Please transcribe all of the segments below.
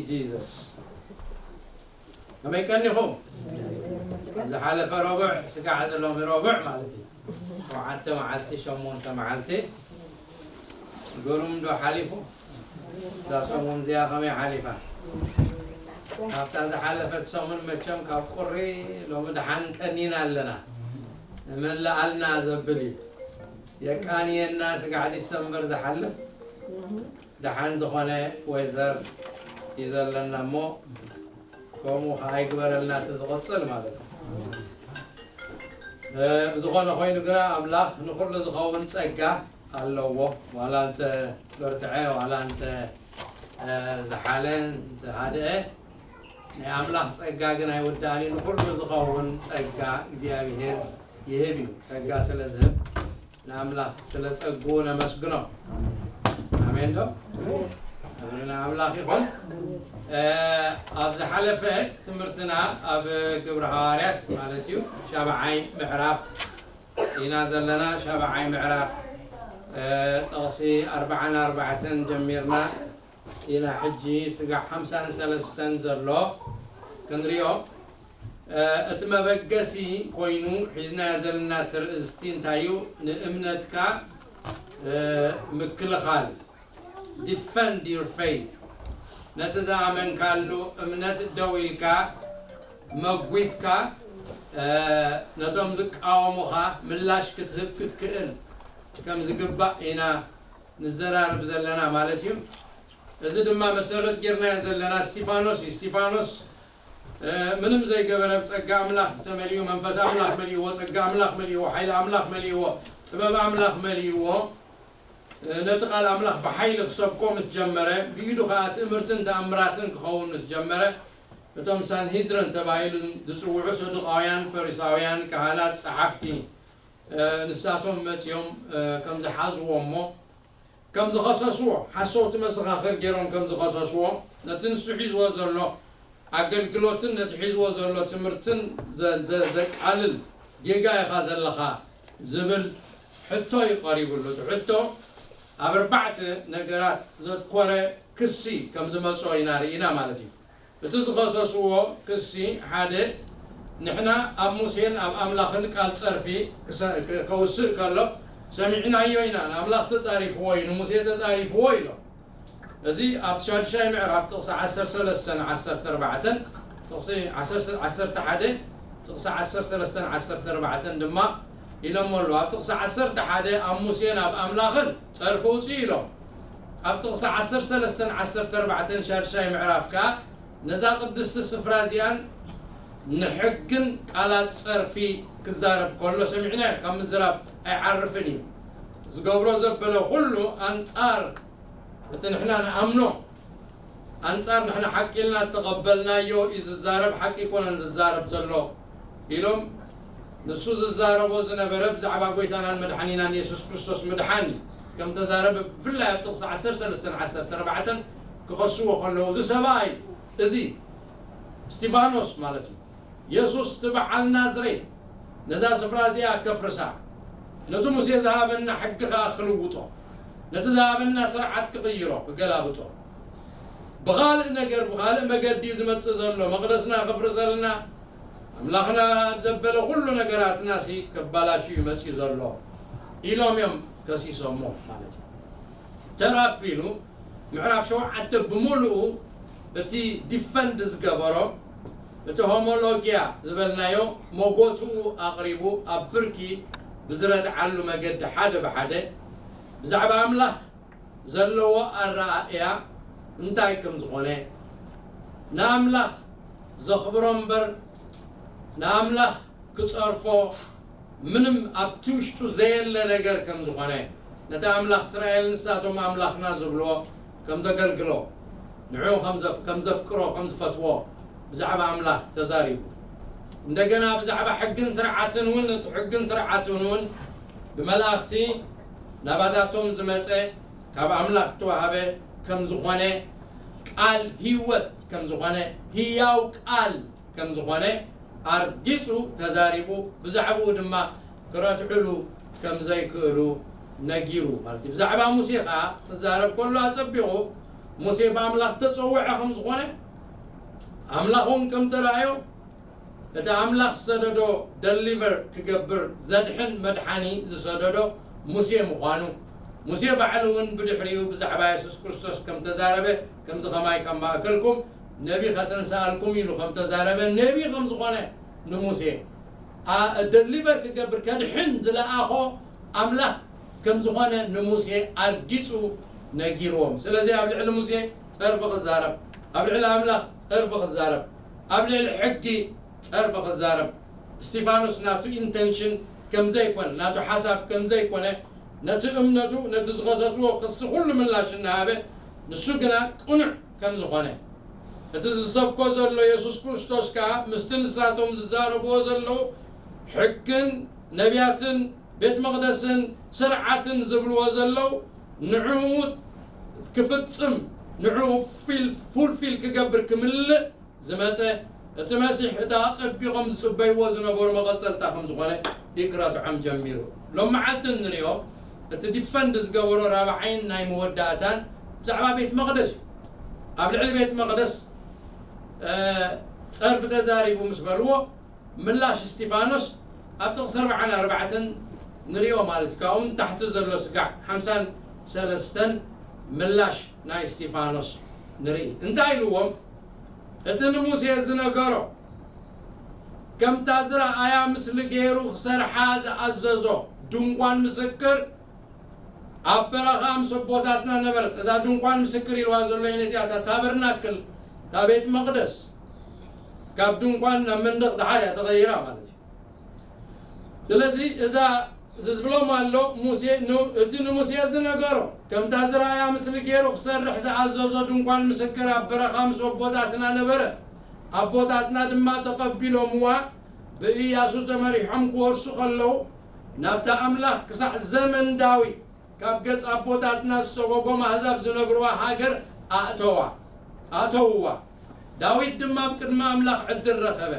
Jesus። ከመይ ቀኒኹም? ዝሓለፈ ረቡዕ ስጋዕ ዘሎሚ ረቡዕ ማለት እዩ። ሸውዓተ መዓልቲ፣ ሸሞንተ መዓልቲ። ግሩም ዶ ሓሊፉ? እዛ ሰሙን እዚኣ ከመይ ሓሊፋ? ካብታ ዝሓለፈት ሰሙን መቸም ካብ ቁሪ ሎሚ ደሓን ቀኒና ኣለና። እመልኣልና ዘብል እዩ። የቃንየና። ስጋዕ ዲሰምበር ዝሓልፍ ደሓን ዝኾነ ወይዘር እዩ ዘለና እሞ፣ ከምኡ ከዓ ይግበረልና እቲ ዝቕፅል ማለት እዩ። ብዝኾነ ኮይኑ ግና ኣምላኽ ንኹሉ ዝኸውን ጸጋ ኣለዎ። ዋላ እንተ በርትዐ፣ ዋላ እንተ ዝሓለ፣ እንተ ሃድአ፣ ናይ ኣምላኽ ጸጋ ግን ኣይውዳእን እዩ። ንኹሉ ዝኸውን ጸጋ እግዚኣብሔር ይህብ እዩ። ጸጋ ስለ ዝህብ ንኣምላኽ ስለ ጸግኡ ነመስግኖ። ኣሜን ዶ? ክብሪ ንኣምላኽ ይኹን። ኣብ ዝሓለፈ ትምህርትና ኣብ ግብሪ ሃዋርያት ማለት እዩ ሻብዓይ ምዕራፍ ኢና ዘለና። ሻብዓይ ምዕራፍ ጥቕሲ ኣርባዓን ኣርባዕተን ጀሚርና ኢና ሕጂ ስጋዕ ሓምሳን ሰለስተን ዘሎ ክንሪኦ። እቲ መበገሲ ኮይኑ ሒዝናዮ ዘለና ትርእስቲ እንታይ እዩ? ንእምነትካ ምክልኻል፣ defend your faith። ነቲ ዝኣመንካሉ እምነት ደው ኢልካ መጒትካ ነቶም ዝቃወሙኻ ምላሽ ክትህብ ክትክእል ከም ዝግባእ ኢና ንዘራርብ ዘለና ማለት እዩ። እዚ ድማ መሰረት ጌርናዮ ዘለና እስቲፋኖስ እዩ። እስቲፋኖስ ምንም ዘይገበረ፣ ብጸጋ ኣምላኽ ተመሊኡ፣ መንፈስ ኣምላኽ መሊእዎ፣ ጸጋ ኣምላኽ መሊእዎ፣ ሓይሊ ኣምላኽ መሊእዎ፣ ጥበብ ኣምላኽ መሊእዎ፣ ነቲ ቃል ኣምላኽ ብሓይሊ ክሰብኮ ምስ ጀመረ፣ ብኢዱ ኸኣ ትእምርትን ተኣምራትን ክኸውን ምስ ጀመረ፣ እቶም ሳንሂድረን ተባሂሉ ዝጽውዑ ሰዱቃውያን፣ ፈሪሳውያን፣ ካህናት፣ ጸሓፍቲ፣ ንሳቶም መጺኦም ከም ዝሓዝዎ እሞ ከም ዝኸሰስዎ፣ ሓሰውቲ መሰኻኽር ገይሮም ከም ዝኸሰስዎ፣ ነቲ ንሱ ሒዝዎ ዘሎ ኣገልግሎትን ነቲ ሒዝዎ ዘሎ ትምህርትን ዘቃልል ጌጋ ኢኻ ዘለኻ ዝብል ሕቶ እዩ ቀሪብሉ። እቲ ሕቶ ኣብ ኣርባዕተ ነገራት ዘትኮረ ክሲ ከም ዝመጾ ኢና ርኢና ማለት እዩ። እቲ ዝኸሰስዎ ክሲ ሓደ፣ ንሕና ኣብ ሙሴን ኣብ ኣምላኽን ቃል ጸርፊ ከውስእ ከሎ ሰሚዕናዮ ኢና፣ ንኣምላኽ ተጻሪፍዎ እዩ፣ ንሙሴ ተጻሪፍዎ ኢሎም። እዚ ኣብ ሻድሻይ ምዕራፍ ጥቕሲ ዓሰርተ ሰለስተን ዓሰርተ ኣርባዕተን፣ ጥቕሲ ዓሰርተ ሓደ ጥቕሲ ዓሰርተ ሰለስተን ዓሰርተ ኣርባዕተን ድማ ኢሎሞ ኣለዉ። ኣብ ጥቕሲ ዓሰርተ ሓደ ኣብ ሙሴን ኣብ ኣምላኽን ጸርፊ ውጽኡ ኢሎም። ኣብ ጥቕሲ ዓሰርተ ሰለስተን ዓሰርተ ኣርባዕተን ሻድሻይ ምዕራፍ ከኣ ነዛ ቅድስቲ ስፍራ እዚኣን ንሕግን ቃላት ጸርፊ ክዛረብ ከሎ ሰሚዕናዮ። ካብ ምዝራብ ኣይዓርፍን እዩ። ዝገብሮ ዘበለ ኩሉ ኣንጻር እቲ ንሕና ንኣምኖ፣ ኣንጻር ንሕና ሓቂ ኢልና እተቐበልናዮ እዩ ዝዛረብ፣ ሓቂ ኣይኮነን ዝዛረብ ዘሎ ኢሎም ንሱ ዝዛረቦ ዝነበረ ብዛዕባ ጎይታናን መድሓኒናን የሱስ ክርስቶስ ምድሓን እዩ። ከም ተዛረበ ብፍላይ ኣብ ጥቕሲ ዓሰርተ ሰለስተን ዓሰርተ ኣርባዕተን ክኸስዎ ከለዉ፣ እዚ ሰብኣይ እዚ እስቲፋኖስ ማለት እዩ፣ የሱስ እቲ በዓል ናዝሬት ነዛ ስፍራ እዚኣ ከፍርሳ፣ ነቲ ሙሴ ዝሃበና ሕጊ ኸኣ ክልውጦ፣ ነቲ ዝሃበና ስርዓት ክቕይሮ፣ ክገላብጦ፣ ብኻልእ ነገር፣ ብኻልእ መገዲ እዩ ዝመጽእ ዘሎ። መቕደስና ከፍርሰልና፣ ኣምላኽና ዘበለ ኩሉ ነገራትና ሲ ከባላሹ እዩ መጺኡ ዘሎ ኢሎም እዮም ከሲሶሞ ማለት እዩ። ተራ ኣቢሉ ምዕራፍ ሸውዓተ ብምሉኡ እቲ ዲፈንድ ዝገበሮ፣ እቲ ሆሞሎጊያ ዝበልናዮ መጎትኡ ኣቕሪቡ ኣብ ብርኪ ብዝረትዓሉ መገዲ ሓደ ብሓደ ብዛዕባ ኣምላኽ ዘለዎ ኣረኣእያ እንታይ ከም ዝኾነ፣ ንኣምላኽ ዘኽብሮ እምበር ንኣምላኽ ክጸርፎ ምንም ኣብቲ ውሽጡ ዘየለ ነገር ከም ዝኾነ፣ ነቲ ኣምላኽ እስራኤል ንሳቶም ኣምላኽና ዝብልዎ ከም ዘገልግሎ፣ ንዕኡ ከም ዘፍ-፣ ከም ዘፍቅሮ፣ ከም ዝፈትዎ ብዛዕባ ኣምላኽ ተዛሪቡ። እንደገና ብዛዕባ ሕግን ስርዓትን እውን፣ እቲ ሕግን ስርዓትን እውን ብመላእኽቲ ናባታቶም ዝመጸ ካብ ኣምላኽ እተዋህበ ከም ዝኾነ፣ ቃል ህይወት ከም ዝኾነ፣ ህያው ቃል ከም ዝኾነ ኣርጊጹ ተዛሪቡ፣ ብዛዕባኡ ድማ ክረትዕሉ ከም ዘይክእሉ ነጊሩ ማለት እዩ። ብዛዕባ ሙሴ ኸኣ ክዛረብ ከሎ ኣጸቢቑ ሙሴ ብኣምላኽ ተጸውዐ ከም ዝኾነ፣ ኣምላኽ እውን ከም ተራእዮ፣ እቲ ኣምላኽ ዝሰደዶ ደሊቨር ክገብር፣ ዘድሕን መድሓኒ ዝሰደዶ ሙሴ ምዃኑ፣ ሙሴ ባዕሉ እውን ብድሕሪኡ ብዛዕባ የሱስ ክርስቶስ ከም ተዛረበ፣ ከምዚ ከማይ ካብ ማእከልኩም ነቢ ከተንስኣልኩም ኢሉ ከም ተዛረበ፣ ነቢ ከም ዝኾነ ንሙሴ፣ ኣ-፣ ደሊቨር ክገብር፣ ከድሕን ዝለኣኾ ኣምላኽ ከም ዝኾነ ንሙሴ ኣርጊጹ ነጊርዎም። ስለዚ ኣብ ልዕሊ ሙሴ ጸርፊ ክዛረብ፣ ኣብ ልዕሊ ኣምላኽ ጸርፊ ክዛረብ፣ ኣብ ልዕሊ ሕጊ ጸርፊ ክዛረብ፣ እስቲፋኖስ ናቱ ኢንተንሽን ከም ዘይኮነ፣ ናቱ ሓሳብ ከም ዘይኮነ፣ ነቲ እምነቱ፣ ነቲ ዝኸሰስዎ ክሲ ኩሉ ምላሽ እናሃበ፣ ንሱ ግና ቅኑዕ ከም ዝኾነ፣ እቲ ዝሰብኮ ዘሎ የሱስ ክርስቶስ ከኣ ምስቲ ንሳቶም ዝዛረብዎ ዘለዉ ሕግን ነቢያትን ቤት መቕደስን ስርዓትን ዝብልዎ ዘለዉ ንዕኡ ክፍጽም፣ ንዕኡ ፊል-፣ ፉልፊል ክገብር ክምልእ ዝመጸ እቲ መሲሕ፣ እቲ ኣጸቢቖም ዝጽበይዎ ዝነበሩ መቐጸልታ ከም ዝኾነ ይክረትዖም ጀሚሩ። ሎም መዓልቲ እንሪኦ እቲ ዲፈንድ ዝገበሮ ራብዓይን ናይ መወዳእታን ብዛዕባ ቤት መቕደስ እዩ። ኣብ ልዕሊ ቤት መቕደስ፣ እ፣ ጸርፊ ተዛሪቡ ምስ በልዎ፣ ምላሽ እስቲፋኖስ ኣብ ጥቕሲ ኣርባዓን ኣርባዕተን ንሪኦ ማለት እዩ። ካብኡ ንታሕቲ ዘሎ ስጋዕ ሓምሳን ሰለስተን ምላሽ ናይ እስቲፋኖስ ንርኢ። እንታይ ኢልዎም? እቲ ንሙሴ ዝነገሮ፣ ከምታ ዝረኣያ ምስሊ ገይሩ ክሰርሓ ዝኣዘዞ ድንኳን ምስክር ኣብ በረኻ ምስ ኣቦታትና ነበረት። እዛ ድንኳን ምስክር ኢልዋ ዘሎ ነቲኣ እታ ታበርናክል፣ እታ ቤት መቕደስ፣ ካብ ድንኳን ናብ መንደቕ ደሓር እያ ተቐይራ ማለት እዩ። ስለዚ እዛ፣ እዚ ዝብሎም ኣሎ፣ ሙሴ ን-፣ እቲ ንሙሴ ዝነገሮ፣ ከምታ ዝረኣያ ምስሊ ገይሩ ክሰርሕ ዝኣዘዞ ድንኳን ምስክር ኣብ በረኻ ምስ ኣቦታትና ነበረ። ኣቦታትና ድማ ተቐቢሎምዋ፣ ብእያሱ ተመሪሖም ክወርሱ ከለዉ፣ ናብታ ኣምላኽ ክሳዕ ዘመን ዳዊት ካብ ገጽ ኣቦታትና ዝሰጎጎም ኣህዛብ ዝነብርዋ ሃገር ኣእተዋ፣ ኣእተውዋ። ዳዊት ድማ ኣብ ቅድሚ ኣምላኽ ዕድል ረኸበ።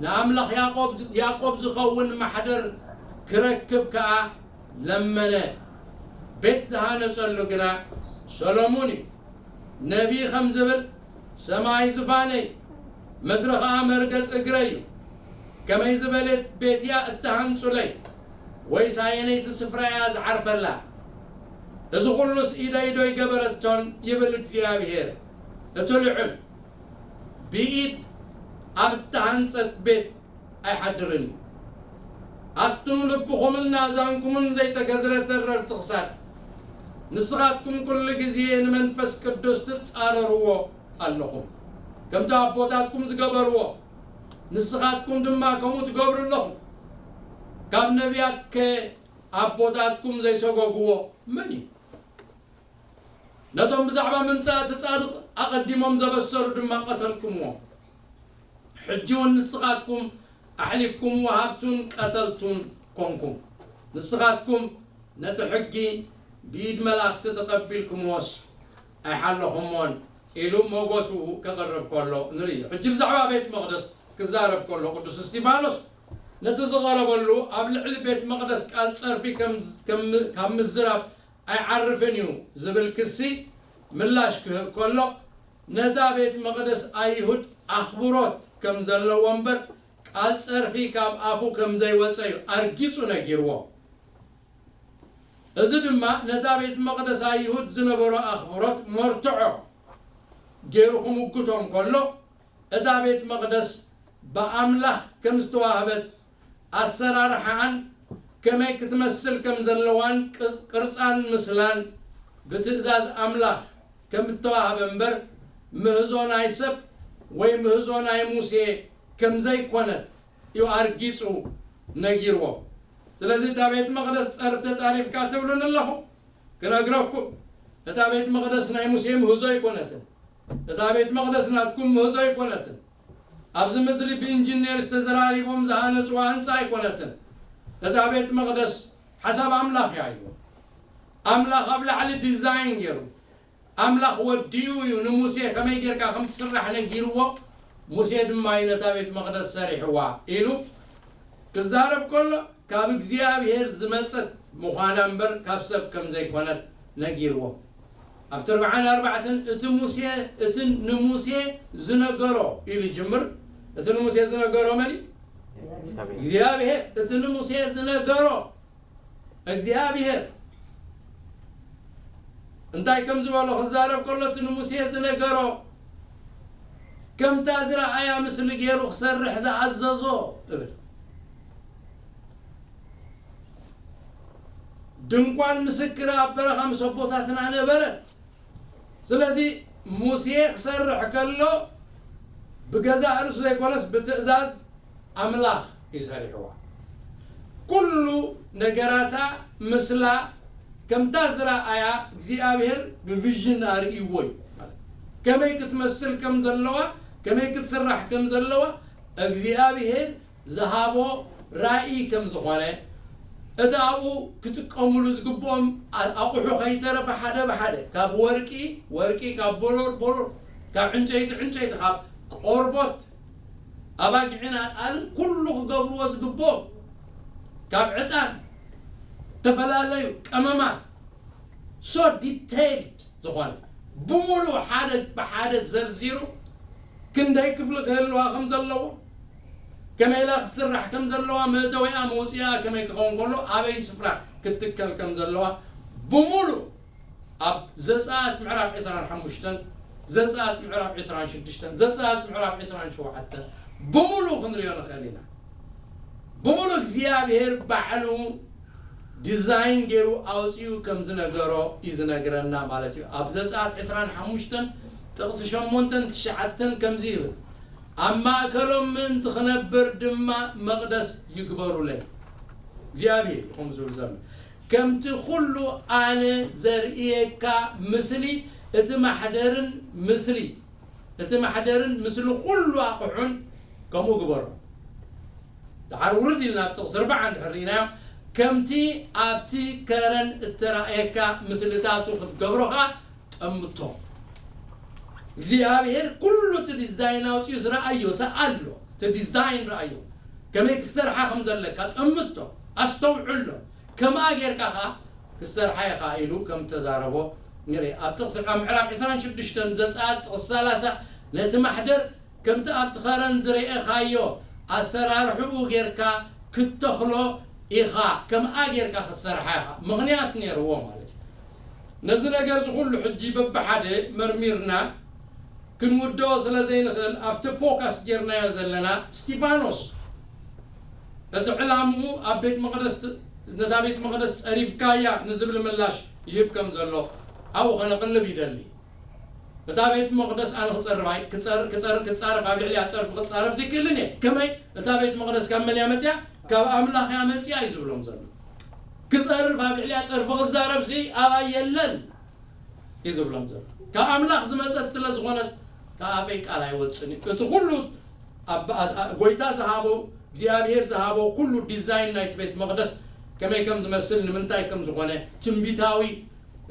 ንኣምላኽ ያዕቆብ፣ ያዕቆብ ዝኸውን ማሕደር ክረክብ ከኣ ለመነ። ቤት ዝሃነጸሉ ግና ሰሎሙን እዩ። ነቢይ ከም ዝብል፣ ሰማይ ዝፋነይ፣ ምድሪ ኸኣ መርገጽ እግረይ እዩ። ከመይ ዝበለት ቤት እያ እትሃንጹለይ? ወይስ ኣየነይቲ ስፍራ እያ ዝዓርፈላ? እዚ ኹሉስ ኢደይ ዶ ኣይገበረቶን? ይብል እግዚኣብሄር እቲ ልዑል። ብኢድ ኣብ እተሃንጸት ቤት ኣይሓድርን እዩ። ኣቱም ልብኹምን ኣእዛንኩምን ዘይተገዝረ ተረርቲ ክሳድ፣ ንስኻትኩም ኩሉ ግዜ ንመንፈስ ቅዱስ ትጻረርዎ ኣለኹም። ከምቲ ኣቦታትኩም ዝገበርዎ፣ ንስኻትኩም ድማ ከምኡ ትገብሩ ኣለኹም። ካብ ነቢያትከ ኣቦታትኩም ዘይሰጎግዎ መን እዩ? ነቶም ብዛዕባ ምምጻእ እቲ ጻድቕ ኣቐዲሞም ዘበሰሩ ድማ ቀተልኩምዎም። ሕጂ እውን ንስኻትኩም ኣሕሊፍኩም ወሃብቱን ቀተልቱን ኮንኩም። ንስኻትኩም ነቲ ሕጊ ብኢድ መላእኽቲ ተቐቢልኩምዎስ ኣይሓለኹምዎን ኢሉ ሞጎቱ ከቕርብ ከሎ ንርኢ። ሕጂ ብዛዕባ ቤት መቕደስ ክዛረብ ከሎ ቅዱስ እስጢፋኖስ ነቲ ዝቐረበሉ ኣብ ልዕሊ ቤት መቕደስ ቃል ጸርፊ ከም፣ ከም፣ ካብ ምዝራብ ኣይዓርፍን እዩ ዝብል ክሲ ምላሽ ክህብ ከሎ፣ ነታ ቤት መቕደስ ኣይሁድ ኣኽብሮት ከም ዘለዎ እምበር ቃል ጸርፊ ካብ ኣፉ ከም ዘይወጸ እዩ ኣርጊጹ ነጊርዎ። እዚ ድማ ነታ ቤት መቕደስ ኣይሁድ ዝነበሮ ኣኽብሮት መርትዖ ገይሩ ክምጉቶም ከሎ፣ እታ ቤት መቕደስ ብኣምላኽ ከም ዝተዋህበት ኣሰራርሓኣን ከመይ ክትመስል ከም ዘለዋን ቅጽ-፣ ቅርጻን ምስላን ብትእዛዝ ኣምላኽ ከም እተዋህበ እምበር፣ ምህዞ ናይ ሰብ ወይ ምህዞ ናይ ሙሴ ከም ዘይኮነት እዩ ኣርጊጹ ነጊርዎም። ስለዚ እታ ቤት መቕደስ ጸር-፣ ተጻሪፍካ ትብሉኒ ኣለኹም፣ ክነግረኩም፣ እታ ቤት መቕደስ ናይ ሙሴ ምህዞ ኣይኮነትን። እታ ቤት መቕደስ ናትኩም ምህዞ ኣይኮነትን። ኣብዚ ምድሪ ብኢንጂነር ዝተዘራሪቦም ዝሃነጽዋ ህንጻ ኣይኮነትን። እታ ቤት መቕደስ ሓሳብ ኣምላኽ እያ ኢሉ። ኣምላኽ ኣብ ላዕሊ ዲዛይን ገይሩ፣ ኣምላኽ ወዲኡ እዩ ንሙሴ ከመይ ጌርካ ከም ትስራሕ ነጊርዎ። ሙሴ ድማ እዩ ነታ ቤት መቕደስ ሰሪሕዋ ኢሉ ክዛረብ ከሎ፣ ካብ እግዚኣብሔር ዝመጸት ምዃና እምበር ካብ ሰብ ከም ዘይኮነት ነጊርዎ። ኣብቲ ኣርባዓን ኣርባዕተን እቲ ሙሴ እቲ ንሙሴ ዝነገሮ ኢሉ ይጅምር። እቲ ንሙሴ ዝነገሮ መን እዩ? እግዚኣብሔር። እቲ ንሙሴ ዝነገሮ እግዚኣብሔር እንታይ ከም ዝበሎ ክዛረብ ከሎ፣ እቲ ንሙሴ ዝነገሮ፣ ከምታ ዝረኣያ ምስሊ ገይሩ ክሰርሕ ዝኣዘዞ እብል። ድንኳን ምስክር ኣብ በረኻ ምስ ኣቦታትና ነበረት። ስለዚ ሙሴ ክሰርሕ ከሎ ብገዛእ ርእሱ ዘይኮነስ ብትእዛዝ ኣምላኽ እዩ ሰሪሕዋ። ኩሉ ነገራታ ምስላ ከምታ ዝረኣያ እግዚኣብሔር ብቪዥን ኣርእይዎ እዩ። ከመይ ክትመስል ከም ዘለዋ፣ ከመይ ክትስራሕ ከም ዘለዋ እግዚኣብሔር ዝሃቦ ራእይ ከም ዝኾነ፣ እቲ ኣብኡ ክጥቀሙሉ ዝግብኦም ኣ-፣ ኣቑሑ ከይተረፈ ሓደ ብሓደ ካብ ወርቂ፣ ወርቂ ካብ ቦሎር፣ ቦሎር ካብ ዕንጨይቲ፣ ዕንጨይቲ ካብ ቆርቦት ኣባጊዕን ኣጣልን ኩሉ ክገብርዎ ዝግብኦም ካብ ዕጣን ዝተፈላለዩ ቀመማት so detailed ዝኾነ ብምሉእ ሓደ ብሓደ ዘርዚሩ ክንደይ ክፍሊ ክህልዋ ከም ዘለዎ ከመይ ኢላ ክስራሕ ከም ዘለዋ መእተዊኣ መውፅኢኣ ከመይ ክኸውን ከሎ ኣበይ ስፍራ ክትትከል ከም ዘለዋ ብምሉእ ኣብ ዘፀኣት ምዕራፍ ዕስራን ሓሙሽተን ዘፀኣት ምዕራፍ ዕስራን ሽዱሽተን ዘፀኣት ምዕራፍ ዕስራን ሸውዓተን ብምሉእ ክንሪኦ ንኽእል ኢና። ብምሉእ እግዚኣብሔር ባዕሉ ዲዛይን ገይሩ ኣውፂኡ ከም ዝነገሮ እዩ ዝነግረና ማለት እዩ። ኣብ ዘፀኣት ዕስራን ሓሙሽተን ጥቕሲ ሸሞንተን ትሽዓተን ከምዚ ይብል፣ ኣብ ማእከሎም ምእንቲ ክነብር ድማ መቕደስ ይግበሩለይ። እግዚኣብሔር እዩ ከምኡ ዝብል ዘሎ። ከምቲ ኩሉ ኣነ ዘርእየካ ምስሊ እቲ ማሕደርን ምስሊ እቲ ማሕደርን ምስሊ ኩሉ ኣቑሑን ከምኡ ግበሮ። ደሓር ውርድ ኢልና ኣብ ጥቕሲ ኣርባዓ እንድሕር ርኢናዮ፣ ከምቲ ኣብቲ ከረን እተራእየካ ምስልታቱ ክትገብሮ ኸኣ ጠምቶ። እግዚኣብሔር ኩሉ እቲ ዲዛይን ኣውፂኡ ዝረኣዮ ሰኣሎ፣ እቲ ዲዛይን ረኣዮ፣ ከመይ ክትሰርሓ ከም ዘለካ ጠምቶ፣ ኣስተውዕሎ፣ ከምኣ ጌርካ ኸኣ ክትሰርሓ ኢኻ ኢሉ ከም ተዛረቦ ንርኢ። ኣብ ጥቕሲ ኣብ ምዕራፍ ዕስራን ሽዱሽተን ዘጸኣት ጥቕሲ ሰላሳ ነቲ ማሕደር ከምቲ ኣብቲ ኸረን ዝረኤኻዮ ኣሰራርሕኡ ጌርካ ክትተኽሎ ኢኻ፣ ከምኣ ጌርካ ክትሰርሓ ኢኻ። ምኽንያት ነይርዎ ማለት እዩ። ነዚ ነገር እዚ ኩሉ ሕጂ በብሓደ መርሚርና ክንውድኦ ስለ ዘይንኽእል ኣብቲ ፎካስ ጌርናዮ ዘለና እስቲፋኖስ እቲ ዕላምኡ ኣብ ቤት መቕደስ ት-፣ ነታ ቤት መቕደስ ጸሪፍካያ ንዝብል ምላሽ ይህብ ከም ዘሎ ኣብኡ ከነቕልብ ይደሊ። እታ ቤት መቕደስ ኣነ ክጸርፍ ኣይ-፣ ክጸር-፣ ክጸር-፣ ክጻረፍ ኣብ ልዕሊኣ ጸርፊ ክጻረፍ ዘይክእልን እየ። ከመይ? እታ ቤት መቕደስ ካብ መን እያ መጺኣ? ካብ ኣምላኽ እያ መጺኣ እዩ ዝብሎም ዘሎ። ክጸርፍ ኣብ ልዕሊኣ ጸርፊ ክዛረብ ሲ ኣባይ የለን እዩ ዝብሎም ዘሎ። ካብ ኣምላኽ ዝመጸት ስለ ዝኾነት ካብ ኣፈይ ቃል ኣይወጽን እዩ። እቲ ኩሉ ኣብ፣ ኣዝ-፣ ኣ-፣ ጎይታ ዝሃቦ፣ እግዚኣብሔር ዝሃቦ ኩሉ ዲዛይን ናይቲ ቤት መቕደስ ከመይ ከም ዝመስል፣ ንምንታይ ከም ዝኾነ ትንቢታዊ፣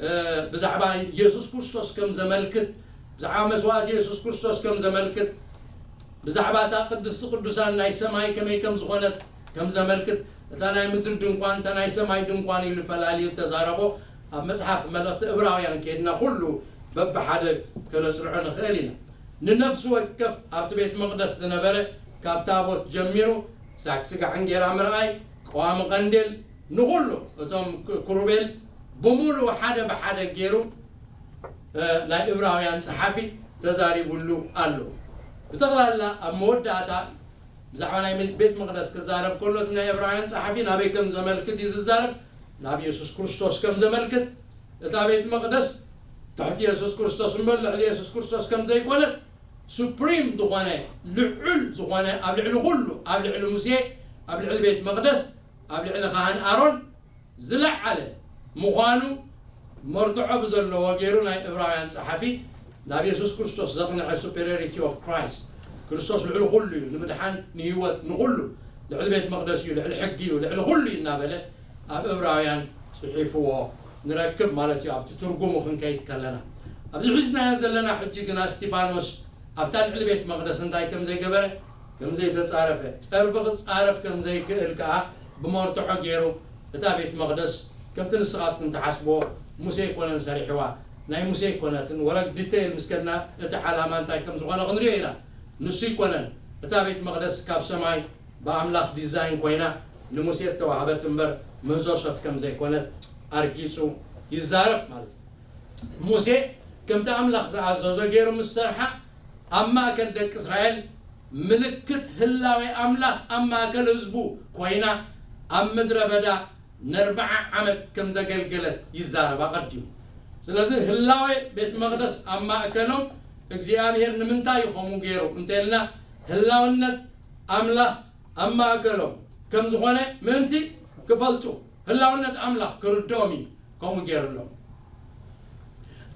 እ፣ ብዛዕባ የሱስ ክርስቶስ ከም ዘመልክት፣ ብዛዕባ መስዋእቲ የሱስ ክርስቶስ ከም ዘመልክት፣ ብዛዕባ እታ ቅድስቲ ቅዱሳን ናይ ሰማይ ከመይ ከም ዝኾነት ከም ዘመልክት፣ እታ ናይ ምድሪ ድንኳን፣ እታ ናይ ሰማይ ድንኳን ኢሉ ፈላልዩ እተዛረቦ፣ ኣብ መጽሓፍ መልእኽቲ እብራውያን ከይድና ኩሉ በብሓደ ከነጽንዖ ንኽእል ኢና። ንነፍሲ ወከፍ ኣብቲ ቤት መቕደስ ዝነበረ፣ ካብ ታቦት ጀሚሩ፣ ሳክ ስጋዕ እንጌራ ምርኣይ፣ ቀዋሚ ቀንዴል፣ ንኹሉ እቶም ክ-፣ ክሩቤል ብምሉእ ሓደ ብሓደ ገይሩ፣ እ፣ ናይ እብራውያን ጸሓፊ ተዛሪቡሉ ኣሎ። ብጠቕላላ ኣብ መወዳእታ ብዛዕባ ናይ ቤት መቕደስ ክዛረብ ከሎ፣ እቲ ናይ እብራውያን ጸሓፊ ናበይ ከም ዘመልክት እዩ ዝዛረብ፣ ናብ የሱስ ክርስቶስ ከም ዘመልክት፣ እታ ቤት መቕደስ ትሕቲ የሱስ ክርስቶስ እምበር ልዕሊ የሱስ ክርስቶስ ከም ዘይኮነት፣ ሱፕሪም ዝኾነ፣ ልዑል ዝኾነ፣ ኣብ ልዕሊ ኩሉ፣ ኣብ ልዕሊ ሙሴ፣ ኣብ ልዕሊ ቤት መቕደስ፣ ኣብ ልዕሊ ካህን ኣሮን ዝለዓለ ምዃኑ መርትዖ ብዘለዎ ገይሩ ናይ እብራውያን ጸሓፊ ናብ የሱስ ክርስቶስ ዘቕንዐ superiority of Christ፣ ክርስቶስ ልዕሊ ኩሉ እዩ፣ ንምድሓን፣ ንህይወት፣ ንኹሉ፣ ልዕሊ ቤት መቕደስ እዩ፣ ልዕሊ ሕጊ እዩ፣ ልዕሊ ኩሉ እዩ እናበለ ኣብ እብራውያን ጽሒፍዎ ንረክብ ማለት እዩ፣ ኣብቲ ትርጉሙ ክንከይድ ከለና። ኣብዚ ሒዝናዮ ዘለና ሕጂ ግና እስቲፋኖስ ኣብታ ልዕሊ ቤት መቕደስ እንታይ ከም ዘይገበረ፣ ከም ዘይተጻረፈ፣ ጸርፊ ክጻረፍ ከም ዘይክእል ከኣ ብመርትዖ ገይሩ፣ እታ ቤት መቕደስ ከምቲ ንስኻትኩም ትሓስብዎ ሙሴ ኣይኮነን ሰሪሕዋ፣ ናይ ሙሴ ኣይኮነትን። ወረግ ዲቴይል ምስ ከድና እቲ ዓላማ እንታይ ከም ዝኾነ ክንሪኦ ኢና። ንሱ ኣይኮነን። እታ ቤት መቕደስ ካብ ሰማይ ብኣምላኽ ዲዛይን ኮይና ንሙሴ እተዋህበት እምበር ምህዞ ሰብ ከም ዘይኮነት ኣርጊጹ ይዛረብ ማለት እዩ። ሙሴ ከምቲ ኣምላኽ ዝኣዘዞ ገይሩ ምስ ሰርሓ ኣብ ማእከል ደቂ እስራኤል ምልክት ህላዌ ኣምላኽ ኣብ ማእከል ህዝቡ ኮይና ኣብ ምድረ በዳ ንኣርብዓ ዓመት ከም ዘገልገለት ይዛረብ ኣቐዲሙ። ስለዚ ህላዌ ቤት መቕደስ ኣብ ማእከሎም እግዚኣብሔር ንምንታይ እዩ ከምኡ ገይሩ እንተልና ህላውነት ኣምላኽ ኣብ ማእከሎም ከም ዝኾነ ምእንቲ ክፈልጡ ህላውነት ኣምላኽ ክርድኦም እዩ ከምኡ ገይሩሎም።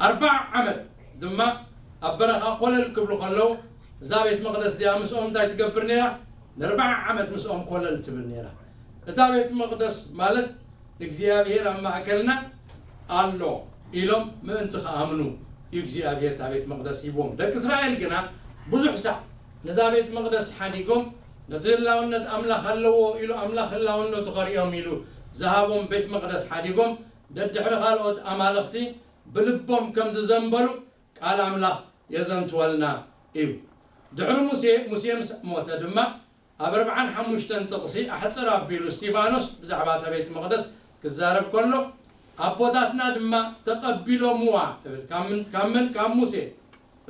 ኣርብዓ ዓመት ድማ ኣብ በረኻ ኮለል ክብሉ ከለዉ እዛ ቤት መቕደስ እዚኣ ምስኦም እንታይ ትገብር ነይራ? ንኣርብዓ ዓመት ምስኦም ኮለል ትብል ነይራ። እታ ቤት መቕደስ ማለት እግዚኣብሔር ኣብ ማእከልና ኣሎ ኢሎም ምእንቲ ክኣምኑ እዩ እግዚኣብሔር እታ ቤት መቕደስ ሂብዎም። ደቂ እስራኤል ግና ብዙሕ ሳዕ ነዛ ቤት መቕደስ ሓዲጎም ነቲ ህላውነት ኣምላኽ ኣለዎ ኢሉ ኣምላኽ ህላውነቱ ከርእዮም ኢሉ ዝሃቦም ቤት መቕደስ ሓዲጎም ደድሕሪ ካልኦት ኣማልኽቲ ብልቦም ከም ዝዘንበሉ ቃል ኣምላኽ የዘንትወልና እዩ። ድሕሪ ሙሴ፣ ሙሴ ምስ ሞተ ድማ ኣብ ኣርብዓን ሓሙሽተን ጥቕሲ ኣሕጽር ኣቢሉ እስጢፋኖስ ብዛዕባ እታ ቤት መቕደስ ክዛረብ ከሎ ኣቦታትና ድማ ተቐቢሎምዋ እብል። ካብ ምን ካብ ምን ካብ ሙሴ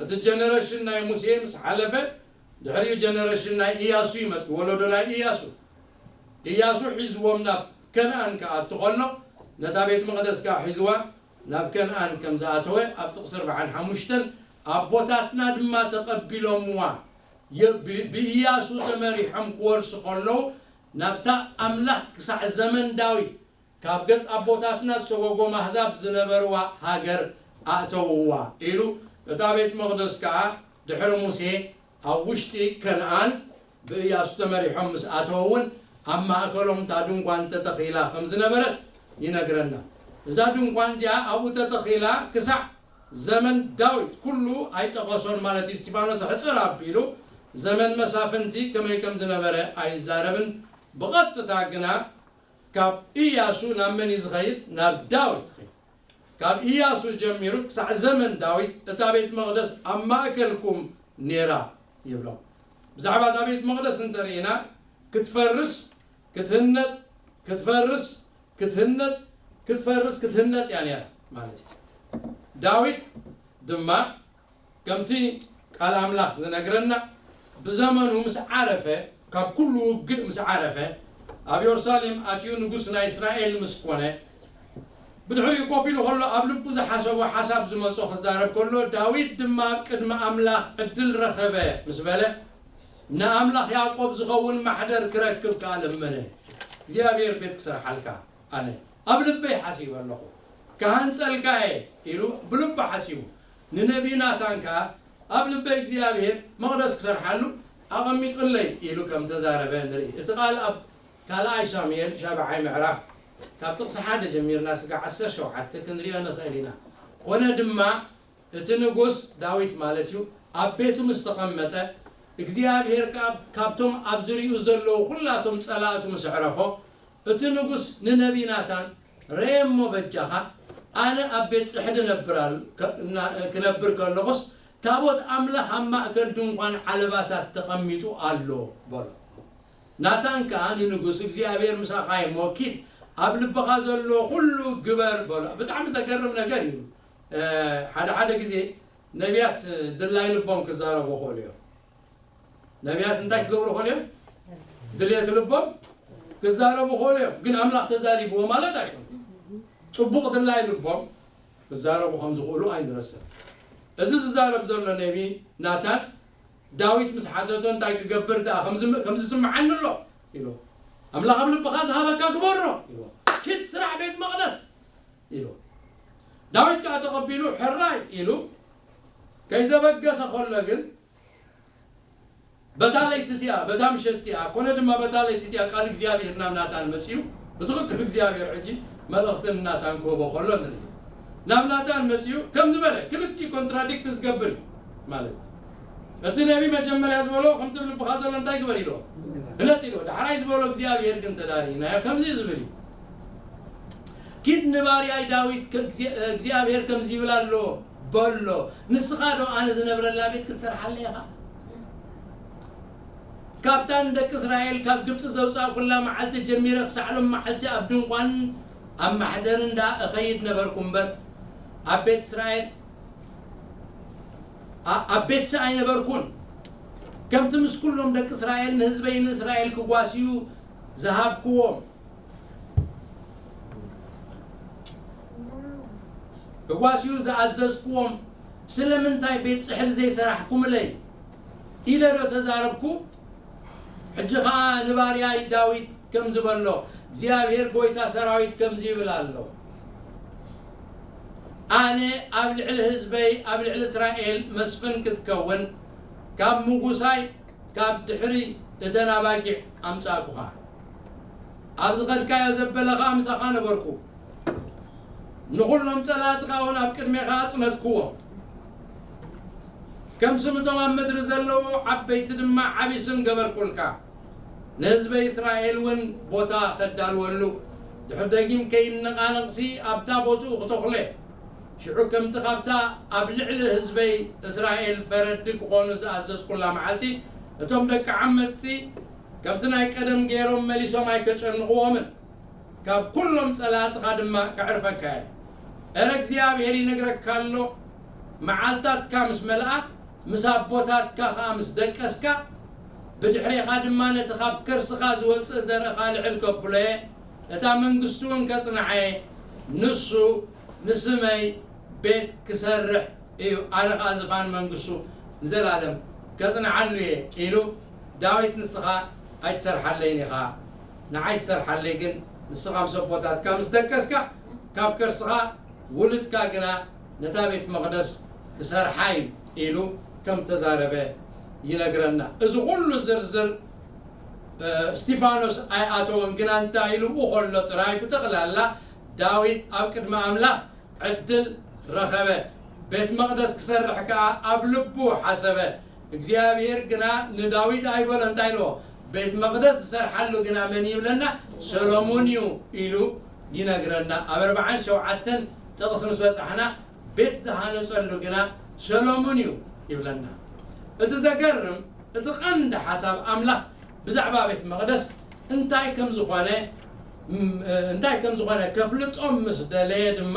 እቲ ጀነሬሽን ናይ ሙሴ ምስ ሓለፈ ድሕሪኡ ጀነሬሽን ናይ ኢያሱ ይመጽእ፣ ወለዶ ናይ ኢያሱ። ኢያሱ ሒዝዎም ናብ ከነኣን ክኣቱ ከሎ ነታ ቤት መቕደስ ከዓ ሒዝዋ ናብ ከነኣን ከም ዝኣተወ ኣብ ጥቕሲ ኣርብዓን ሓሙሽተን ኣቦታትና ድማ ተቐቢሎምዋ የ- ብ- ብኢያሱ ተመሪሖም ክወርሱ ከለዉ ናብታ ኣምላኽ ክሳዕ ዘመን ዳዊት ካብ ገጽ ኣቦታትና ዝሰጎጎም ኣህዛብ ዝነበርዋ ሃገር ኣእተውዋ ኢሉ እታ ቤት መቕደስ ከዓ ድሕሪ ሙሴ ኣብ ውሽጢ ከነኣን ብእያሱ ተመሪሖም ምስ ኣተዉ እውን ኣብ ማእከሎም እታ ድንኳን ተተኺላ ከም ዝነበረት ይነግረና። እዛ ድንኳን እዚኣ ኣብኡ ተተኺላ ክሳዕ ዘመን ዳዊት ኩሉ ኣይጠቐሶን ማለት እዩ። እስጢፋኖስ ሕፅር ኣቢሉ ዘመን መሳፍንቲ ከመይ ከም ዝነበረ ኣይዛረብን። ብቐጥታ ግና ካብ ኢያሱ ናብ መን እዩ ዝኸይድ? ናብ ዳዊት ይኸይድ። ካብ ኢያሱ ጀሚሩ ክሳዕ ዘመን ዳዊት እታ ቤት መቕደስ ኣብ ማእከልኩም ኔራ ይብሎም። ብዛዕባ እታ ቤት መቕደስ እንተርኢና ክትፈርስ ክትህነጽ ክትፈርስ ክትህነጽ ክትፈርስ ክትህነጽ እያ ኔራ ማለት እዩ። ዳዊት ድማ ከምቲ ቃል ኣምላኽ ዝነግረና ብዘመኑ ምስ ዓረፈ ካብ ኩሉ ውግእ ምስ ዓረፈ ኣብ የሩሳሌም ኣትዩ ንጉስ ናይ እስራኤል ምስ ኮነ ብድሕሪኡ ኮፍ ኢሉ ከሎ ኣብ ልቡ ዝሓሰቦ ሓሳብ ዝመጾ ክዛረብ ከሎ ዳዊት ድማ ኣብ ቅድሚ ኣምላኽ ዕድል ረኸበ ምስ በለ ንኣምላኽ ያዕቆብ ዝኸውን ማሕደር ክረክብ ከኣ ለመነ። እግዚኣብሔር ቤት ክሰርሓልካ ኣነ ኣብ ልበይ ሓሲበ ኣለኹ ክሃንጸልካ እየ ኢሉ ብልቡ ሓሲቡ ንነቢይ ናታን ከኣ ኣብ ልበይ እግዚኣብሔር መቕደስ ክሰርሓሉ ኣቐሚጡለይ ኢሉ ከም ተዛረበ ንርኢ። እቲ ቃል ኣብ ካልኣይ ሳሙኤል ሻብዓይ ምዕራፍ ካብ ጥቕሲ ሓደ ጀሚርና ስጋዕ ዓሰርተ ሸውዓተ ክንሪኦ ንኽእል ኢና። ኮነ ድማ እቲ ንጉስ ዳዊት ማለት እዩ ኣብ ቤቱ ምስ ተቐመጠ እግዚኣብሔር ከኣ ካብቶም ኣብ ዝርኡ ዘለዉ ኩላቶም ጸላእቱ ምስ ኣዕረፎ እቲ ንጉስ ንነቢይ ናታን ረኤ እሞ በጃኻ ኣነ ኣብ ቤት ጽሕዲ ነብር ኣል- ከ- እና- ክነብር ከለኹስ ታቦት ኣምላኽ ኣብ ማእከል ድንኳን ዓለባታት ተቐሚጡ ኣሎ በሎ። ናታን ከኣ ንንጉስ እግዚኣብሔር ምሳኻ እሞ ኪድ ኣብ ልብኻ ዘሎ ኩሉ ግበር በሎ። ብጣዕሚ ዘገርም ነገር እዩ። ሓደ ሓደ ግዜ ነቢያት ድላይ ልቦም ክዛረቡ ይኽእሉ እዮም። ነቢያት እንታይ ክገብሩ ይኽእሉ እዮም? ድሌት ልቦም ክዛረቡ ይኽእሉ እዮም፣ ግን ኣምላኽ ተዛሪብዎ ማለት ኣይኮነን። ጽቡቕ ድላይ ልቦም ክዛረቡ ከም ዝኽእሉ ኣይንረስዕ። እዚ ዝዛረብ ዘሎ ነቢ ናታን ዳዊት ምስ ሓተቶ እንታይ ክገብር ደኣ ከም ዝም- ከም ዝስምዓኒ ኣሎ ኢሉ ኣምላኽ ኣብ ልብኻ ዝሃበካ ግበሮ ኢሉ ኪድ ስራሕ ቤት መቕደስ ኢሉ ዳዊት ከኣ ተቐቢሉ ሕራይ ኢሉ ከይተበገሰ ከሎ ግን በታ ለይቲ እቲኣ በታ ምሸት እቲኣ ኮነ ድማ በታ ለይቲ እቲኣ ቃል እግዚኣብሔር ናብ ናታን መጺኡ ብትኽክል እግዚኣብሔር ሕጂ መልእኽቲ ንናታን ክህቦ ከሎ ንርኢ ናብ ናታን መጺኡ ከም ዝበለ ክልቲ ኮንትራዲክት ዝገብር እዩ ማለት እዩ እቲ ነቢ መጀመርያ ዝበሎ ከምቲ ልብኻ ዘሎ እንታይ ግበር ኢልዎ ህነጽ ኢልዎ ዳሕራይ ዝበሎ እግዚኣብሔር ግን ተዳሪእናዮ ከምዚ እዩ ዝብል እዩ ኪድ ንባርያይ ዳዊት፣ ከ-፣ እግዚ-፣ እግዚኣብሔር ከምዚ ይብል ኣሎ በሎ። ንስኻ ዶ ኣነ ዝነብረላ ቤት ክትሰርሓለይ ኢኻ? ካብታ ንደቂ እስራኤል ካብ ግብጺ ዘውጻእኩላ መዓልቲ ጀሚረ ክሳዕ ሎም መዓልቲ ኣብ ድንኳን ኣብ ማሕደርን ደኣ እኸይድ ነበርኩ እምበር፣ ኣብ ቤት እስራኤል፣ ኣ-፣ ኣብ ቤትሲ ኣይነበርኩን። ከምቲ ምስ ኩሎም ደቂ እስራኤል ንህዝበይ ንእስራኤል ክጓስዩ ዝሃብክዎም፣ ክጓስዩ ዝኣዘዝክዎም፣ ስለምንታይ ቤት ጽሕዲ ዘይሰራሕኩምለይ? ኢለ ዶ ተዛረብኩ? ሕጂ ኸኣ ንባርያይ ዳዊት ከምዚ በሎ፣ እግዚኣብሔር ጐይታ ሰራዊት ከምዚ ይብል ኣሎ፣ ኣነ ኣብ ልዕሊ ህዝበይ፣ ኣብ ልዕሊ እስራኤል መስፍን ክትከውን፣ ካብ ምጉሳይ፣ ካብ ድሕሪ እተን ኣባጊዕ ኣምጻእኩኻ። ኣብ ዝኸድካዮ ዘበለ ኸኣ ምሳኻ ነበርኩ። ንኹሎም ጸላእትኻ እውን ኣብ ቅድሜኻ ኣጽነትክዎም። ከም ስም እቶም ኣብ ምድሪ ዘለዉ ዓበይቲ ድማ ዓቢ ስም ገበርኩልካ። ንህዝበይ እስራኤል እውን ቦታ ኸዳልወሉ፣ ድሕሪ ደጊም ከይነቓነቕሲ ኣብታ ቦትኡ ክተኽሎ እየ። ሽዑ ከምቲ ኻብታ ኣብ ልዕሊ ህዝበይ እስራኤል ፈረድቲ ክኾኑ ዝኣዘዝኩላ መዓልቲ፣ እቶም ደቂ ዓመጽቲ ከምቲ ናይ ቀደም ገይሮም መሊሶም ኣይከጨንቕዎምን። ካብ ኩሎም ጸላእትኻ ድማ ከዕርፈካ እየ። እረ እግዚኣብሔር ይነግረካ ኣሎ፣ መዓልታትካ ምስ መልኣ፣ ምስ ኣቦታትካ ኸኣ ምስ ደቀስካ፣ ብድሕሬኻ ድማ ነቲ ኻብ ከርስኻ ዝወጽእ ዘርእኻ ልዕል ከብሎ እየ፣ እታ መንግስቱ እውን ከጽንዓ እየ። ንሱ ንስመይ ቤት ክሰርሕ እዩ፣ ኣነ ኸኣ ዝፋን መንግስቱ ንዘለኣለም ከጽንዓሉ እየ ኢሉ ዳዊት። ንስኻ ኣይትሰርሓለይን ኢኻ፣ ንዓይ ትሰርሓለይ ግን፣ ንስኻ ምስ ኣቦታትካ ምስ ደቀስካ፣ ካብ ከርስኻ ውሉድካ ግና ነታ ቤት መቕደስ ክሰርሓ እዩ ኢሉ ከም ተዛረበ ይነግረና። እዚ ኹሉ ዝርዝር፣ እ፣ እስጢፋኖስ ኣይኣተወን፣ ግና እንታይ ኢሉ ብኡ ኸሎ ጥራይ ብጠቕላላ ዳዊት ኣብ ቅድሚ ኣምላኽ ዕድል ረኸበ። ቤት መቕደስ ክሰርሕ ከኣ ኣብ ልቡ ሓሰበ። እግዚኣብሔር ግና ንዳዊት ኣይበሎ፣ እንታይ ኢልዎ? ቤት መቕደስ ዝሰርሓሉ ግና መን ይብለና? ሰሎሙን እዩ ኢሉ ይነግረና። ኣብ ኣርብዓን ሸውዓተን ጥቕሲ ምስ በጻሕና፣ ቤት ዝሃነጸሉ ግና ሰሎሙን እዩ ይብለና። እቲ ዘገርም፣ እቲ ቐንዲ ሓሳብ ኣምላኽ ብዛዕባ ቤት መቕደስ እንታይ ከም ዝኾነ፣ ም-፣ እንታይ ከም ዝኾነ ከፍልጦም ምስ ደለየ ድማ፣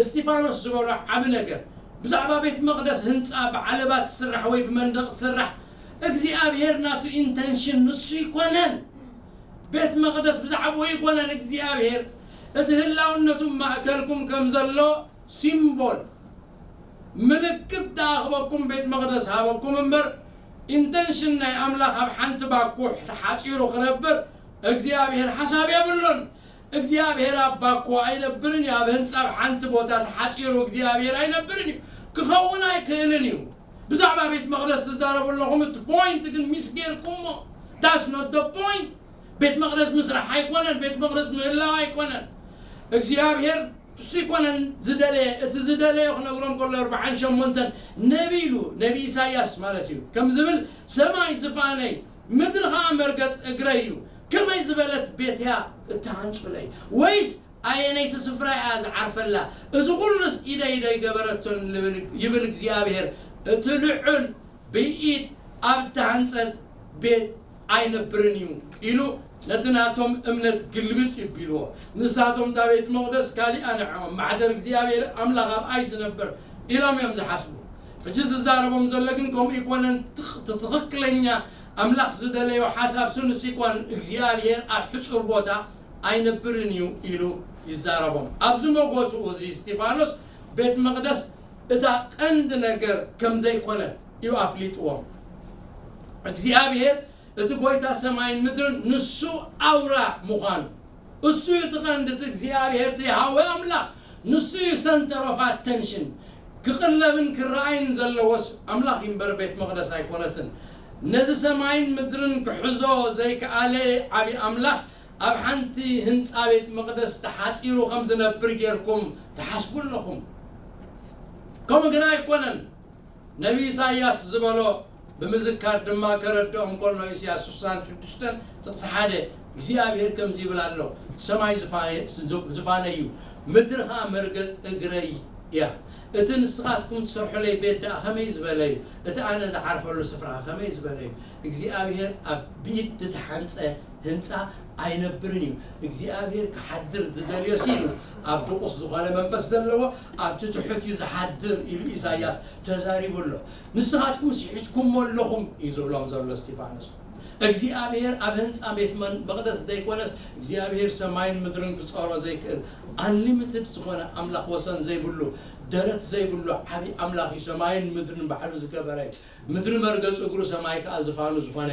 እስጢፋኖስ ዝበሎ ዓቢ ነገር፣ ብዛዕባ ቤት መቕደስ ህንጻ ብዓለባ ትስራሕ ወይ ብመንደቕ ትስራሕ፣ እግዚኣብሔር ናቱ ኢንተንሽን ንሱ ይኮነን። ቤት መቕደስ ብዛዕባኡ ይኮነን እግዚኣብሔር። እቲ ህላውነቱ ማእከልኩም ከም ዘሎ ሲምቦል፣ ምልክት ተኣኽበኩም ቤት መቕደስ ሃበኩም እምበር፣ ኢንተንሽን ናይ ኣምላኽ ኣብ ሓንቲ ባኮ ተሓጺሩ ክነብር እግዚኣብሔር ሓሳብ የብሉን። እግዚኣብሔር ኣብ ባኮ ኣይነብርን እዩ። ኣብ ህንጻ ኣብ ሓንቲ ቦታ ተሓጺሩ እግዚኣብሔር ኣይነብርን እዩ። ክኸውን ኣይክእልን እዩ። ብዛዕባ ቤት መቕደስ ትዛረቡ ኣለኹም፣ እቲ ፖይንት ግን ሚስ ጌርኩሞ። That's not the point። ቤት መቕደስ ምስራሕ ኣይኮነን፣ ቤት መቕደስ ምህላው ኣይኮነን። እግዚኣብሔር እሱ ይኮነን ዝደለየ፣ እቲ ዝደለዮ ክነግሮም ከሎ ኣርብዓን ሸሞንተን ነቢ ኢሉ፣ ነቢ ኢሳያስ ማለት እዩ። ከም ዝብል፣ ሰማይ ዝፋነይ፣ ምድሪ ኸዓ መርገጽ እግረይ እዩ። ከመይ ዝበለት ቤት እያ እትሃንጹለይ? ወይስ ኣየነይቲ ስፍራ እያ ዝዓርፈላ? እዚ ኹሉስ ኢደይ ኢደይ ገበረቶን ልብል-፣ ይብል እግዚኣብሔር። እቲ ልዑል ብኢድ ኣብ እተሃንጸት ቤት ኣይነብርን እዩ ኢሉ ነቲ ናቶም እምነት ግልብጥ ይቢልዎ። ንሳቶም እታ ቤት መቕደስ ካሊኣ ንዕኦም፣ ማሕደር እግዚኣብሔር ኣምላኽ ኣብኣ እዩ ዝነብር ኢሎም እዮም ዝሓስቡ። ሕጂ ዝዛረቦም ዘሎ ግን ከምኡ ይኮነን። ትኽ-፣ እቲ ትኽክለኛ ኣምላኽ ዝደለዮ ሓሳብ ስኑስ ይኮን፣ እግዚኣብሔር ኣብ ሕጹር ቦታ ኣይነብርን እዩ ኢሉ ይዛረቦም። ኣብዚ መጎትኡ እዚ እስጢፋኖስ ቤት መቕደስ እታ ቀንዲ ነገር ከም ዘይኮነት እዩ ኣፍሊጥዎም። እግዚኣብሔር እቲ ጎይታ ሰማይን ምድርን ንሱ ኣውራ ምዃኑ፣ እሱ እዩ እቲ ቀንዲ፣ እቲ እግዚኣብሔር፣ እቲ ያህዌ ኣምላኽ፣ ንሱ እዩ ሰንተር ኦፍ ኣተንሽን። ክቕለብን ክረኣይን ዘለዎስ ኣምላኽ እዩ እምበር ቤት መቕደስ ኣይኮነትን። ነዚ ሰማይን ምድርን ክሕዞ ዘይከኣለ ዓቢ ኣምላኽ ኣብ ሓንቲ ህንጻ ቤት መቕደስ ተሓጺሩ ከም ዝነብር ጌርኩም ትሓስቡ ኣለኹም። ከምኡ ግና ኣይኮነን። ነቢ ኢሳይያስ ዝበሎ፣ ብምዝካር ድማ ከረድኦም ከሎ፣ ኢሳያስ ስሳን ሽዱሽተን ጥቕሲ ሓደ፣ እግዚኣብሔር ከምዚ ይብል ኣሎ፣ ሰማይ ዝፋ-፣ ዝፋነይ እዩ፣ ምድሪ ኸዓ መርገጽ እግረይ እያ። እቲ ንስኻትኩም ትሰርሑለይ ቤት ደኣ ኸመይ ዝበለ እዩ? እቲ ኣነ ዝዓርፈሉ ስፍራ ኸመይ ዝበለ እዩ? እግዚኣብሔር ኣብ ብኢድ ዝተሓንጸ ህንጻ ኣይነብርን እዩ። እግዚኣብሔር ክሓድር ዝደልዮ ሲሉ ኣብ ድቑስ ዝኾነ መንፈስ ዘለዎ ኣብቲ ትሑት እዩ ዝሓድር ኢሉ ኢሳያስ ተዛሪቡ ኣሎ። ንስኻትኩም ስሒትኩሞ ኣለኹም እዩ ዝብሎም ዘሎ እስቲፋኖስ። እግዚኣብሔር ኣብ ህንፃ ቤት መን-፣ መቕደስ ዘይኮነስ እግዚኣብሔር ሰማይን ምድርን ክጸሮ ዘይክእል፣ ኣንሊሚትድ ዝኾነ ኣምላኽ ወሰን ዘይብሉ፣ ደረት ዘይብሉ ዓቢ ኣምላኽ እዩ። ሰማይን ምድርን ባዕሉ ዝገበረ እዩ። ምድሪ መርገጽ እግሩ፣ ሰማይ ከኣ ዝፋኑ ዝኾነ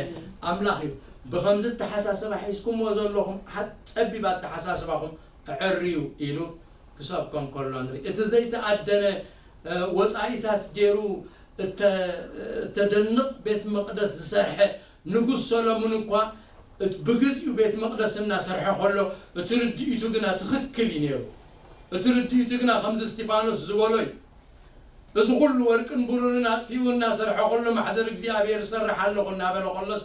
ኣምላኽ እዩ። ብኸምዚ ኣተሓሳስባ ሒዝኩምዎ ዘለኹም ሓ-፣ ጸቢብ ኣተሓሳስባኹም ኣዐርዩ ኢሉ ክሰብኮም ከሎ ንርኢ። እቲ ዘይተኣደነ፣ እ፣ ወጻኢታት ገይሩ እተ-፣ እተደንቕ ቤት መቕደስ ዝሰርሐ ንጉስ ሰሎሞን እኳ እት-፣ ብግዚኡ ቤት መቕደስ እናሰርሐ ከሎ እቲ ርድኢቱ ግና ትኽክል እዩ ነይሩ። እቲ ርድኢቱ ግና ከምዚ እስቲፋኖስ ዝበሎ እዩ። እዚ ኩሉ ወርቅን ብሩርን ኣጥፊኡ እናሰርሐ ከሎ ማሕደር እግዚኣብሔር እሰርሕ ኣለኹ እናበለ ከሎስ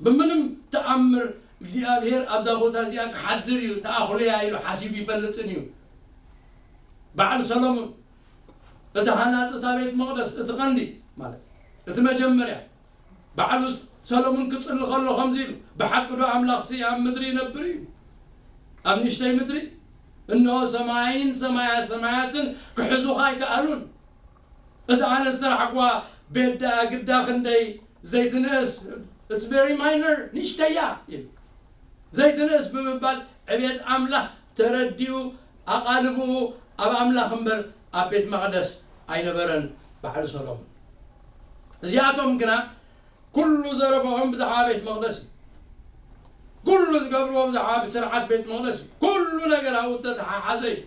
ብምንም ተኣምር እግዚኣብሔር ኣብዛ ቦታ እዚኣ ክሓድር እዩ፣ ተኣኽሉያ ኢሉ ሓሲቡ ይፈልጥን እዩ። በዓል ሰሎሞን እቲ ሃናጺ እታ ቤት መቕደስ፣ እቲ ቀንዲ ማለት እቲ መጀመርያ፣ በዓሉ ሰሎሞን ክጽሊ ከሎ ከምዚ ኢሉ፣ "ብሓቂ ዶ ኣምላኽሲ ኣብ ምድሪ ይነብር እዩ? ኣብ ንእሽተይ ምድሪ? እንሆ ሰማይን ሰማያ ሰማያትን ክሕዙኻ ኣይከኣሉን። እዚ ኣነ ዝሰራሕኳ ቤት ደኣ ግዳ ክንደይ ዘይትንእስ፣ it's very minor፣ ንእሽተያ" ኢሉ። ዘይትንእስ ብምባል ዕቤት ኣምላኽ ተረዲኡ፣ ኣቓልብኡ ኣብ ኣምላኽ እምበር ኣብ ቤት መቕደስ ኣይነበረን በዓል ሰሎሞን። እዚኣቶም ግና ኩሉ ዘረባኦም ብዛዕባ ቤት መቕደስ እዩ። ኩሉ ዝገብርዎ ብዛዕባ ስርዓት ቤት መቕደስ እዩ። ኩሉ ነገር ኣብኡ ዝተተሓሓዘ እዩ።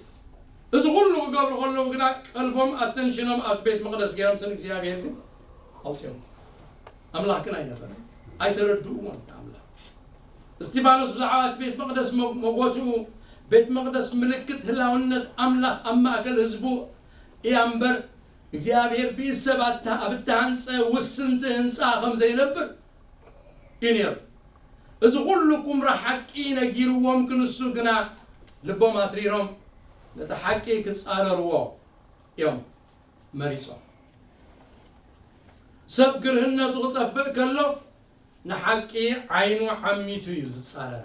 እዚ ኩሉ ክገብሩ ከለዉ ግና ቀልቦም፣ ኣተንሽኖም ኣብቲ ቤት መቕደስ ገይሮም፣ ስም እግዚኣብሔር ግን ኣውፅኦም። ኣምላኽ ግን ኣይነበረን። ኣይተረድእዎን ኣምላኽ። እስቲፋኖስ ብዛዕባ እቲ ቤት መቕደስ መ-፣ መጎትኡ፣ ቤት መቕደስ ምልክት ህላውነት ኣምላኽ ኣብ ማእከል ህዝቡ እያ እምበር፣ እግዚኣብሔር ብኢድ ሰብ ኣታ-፣ ኣብ እተሃንጸ ውስንቲ ህንጻ ከም ዘይነብር እዩ ነይሩ። እዚ ኩሉ ቁምራ ሓቂ ነጊርዎም ክንሱ ግና ልቦም ኣትሪሮም ነቲ ሓቂ ክጻረርዎ እዮም መሪጾም። ሰብ ግርህነቱ ክጠፍእ ከሎ ንሓቂ ዓይኑ ዓሚቱ እዩ ዝጻረራ።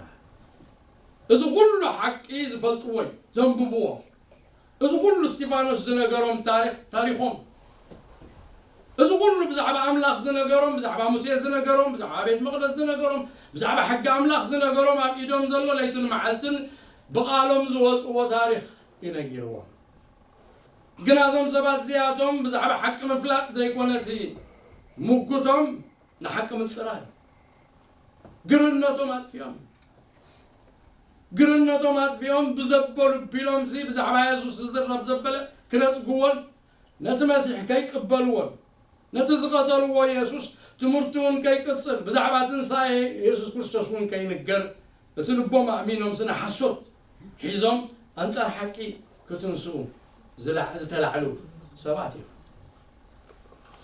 እዚ ኩሉ ሓቂ ዝፈልጥዎ እዩ፣ ዘንብብዎ። እዚ ኩሉ እስቲፋኖስ ዝነገሮም ታሪኽ፣ ታሪኾም። እዚ ኩሉ ብዛዕባ ኣምላኽ ዝነገሮም፣ ብዛዕባ ሙሴ ዝነገሮም፣ ብዛዕባ ቤት መቕደስ ዝነገሮም፣ ብዛዕባ ሕጊ ኣምላኽ ዝነገሮም፣ ኣብ ኢዶም ዘሎ ለይትን መዓልትን ብቓሎም ዝወጽዎ ታሪኽ እዩ ነጊርዎም። ግና እዞም ሰባት እዚኣቶም ብዛዕባ ሓቂ ምፍላጥ ዘይኮነ እቲ ምጉቶም ንሓቂ ምጽራይ። ግርህነቶም ኣጥፊኦም። ግርህነቶም ኣጥፊኦም ብዘበሉ ቢሎምሲ ብዛዕባ የሱስ ዝዝረብ ዘበለ ክነጽግዎን ነቲ መሲሕ ከይቅበልዎን ነቲ ዝቐተልዎ የሱስ ትምህርቲ እውን ከይቅጽል ብዛዕባ ትንሳኤ የሱስ ክርስቶስ እውን ከይንገር እቲ ልቦም ኣእሚኖምሲ ንሓሶት ሒዞም ኣንጻር ሓቂ ክትንስኡ ዝላ-፣ ዝተላዕሉ ሰባት እዮም።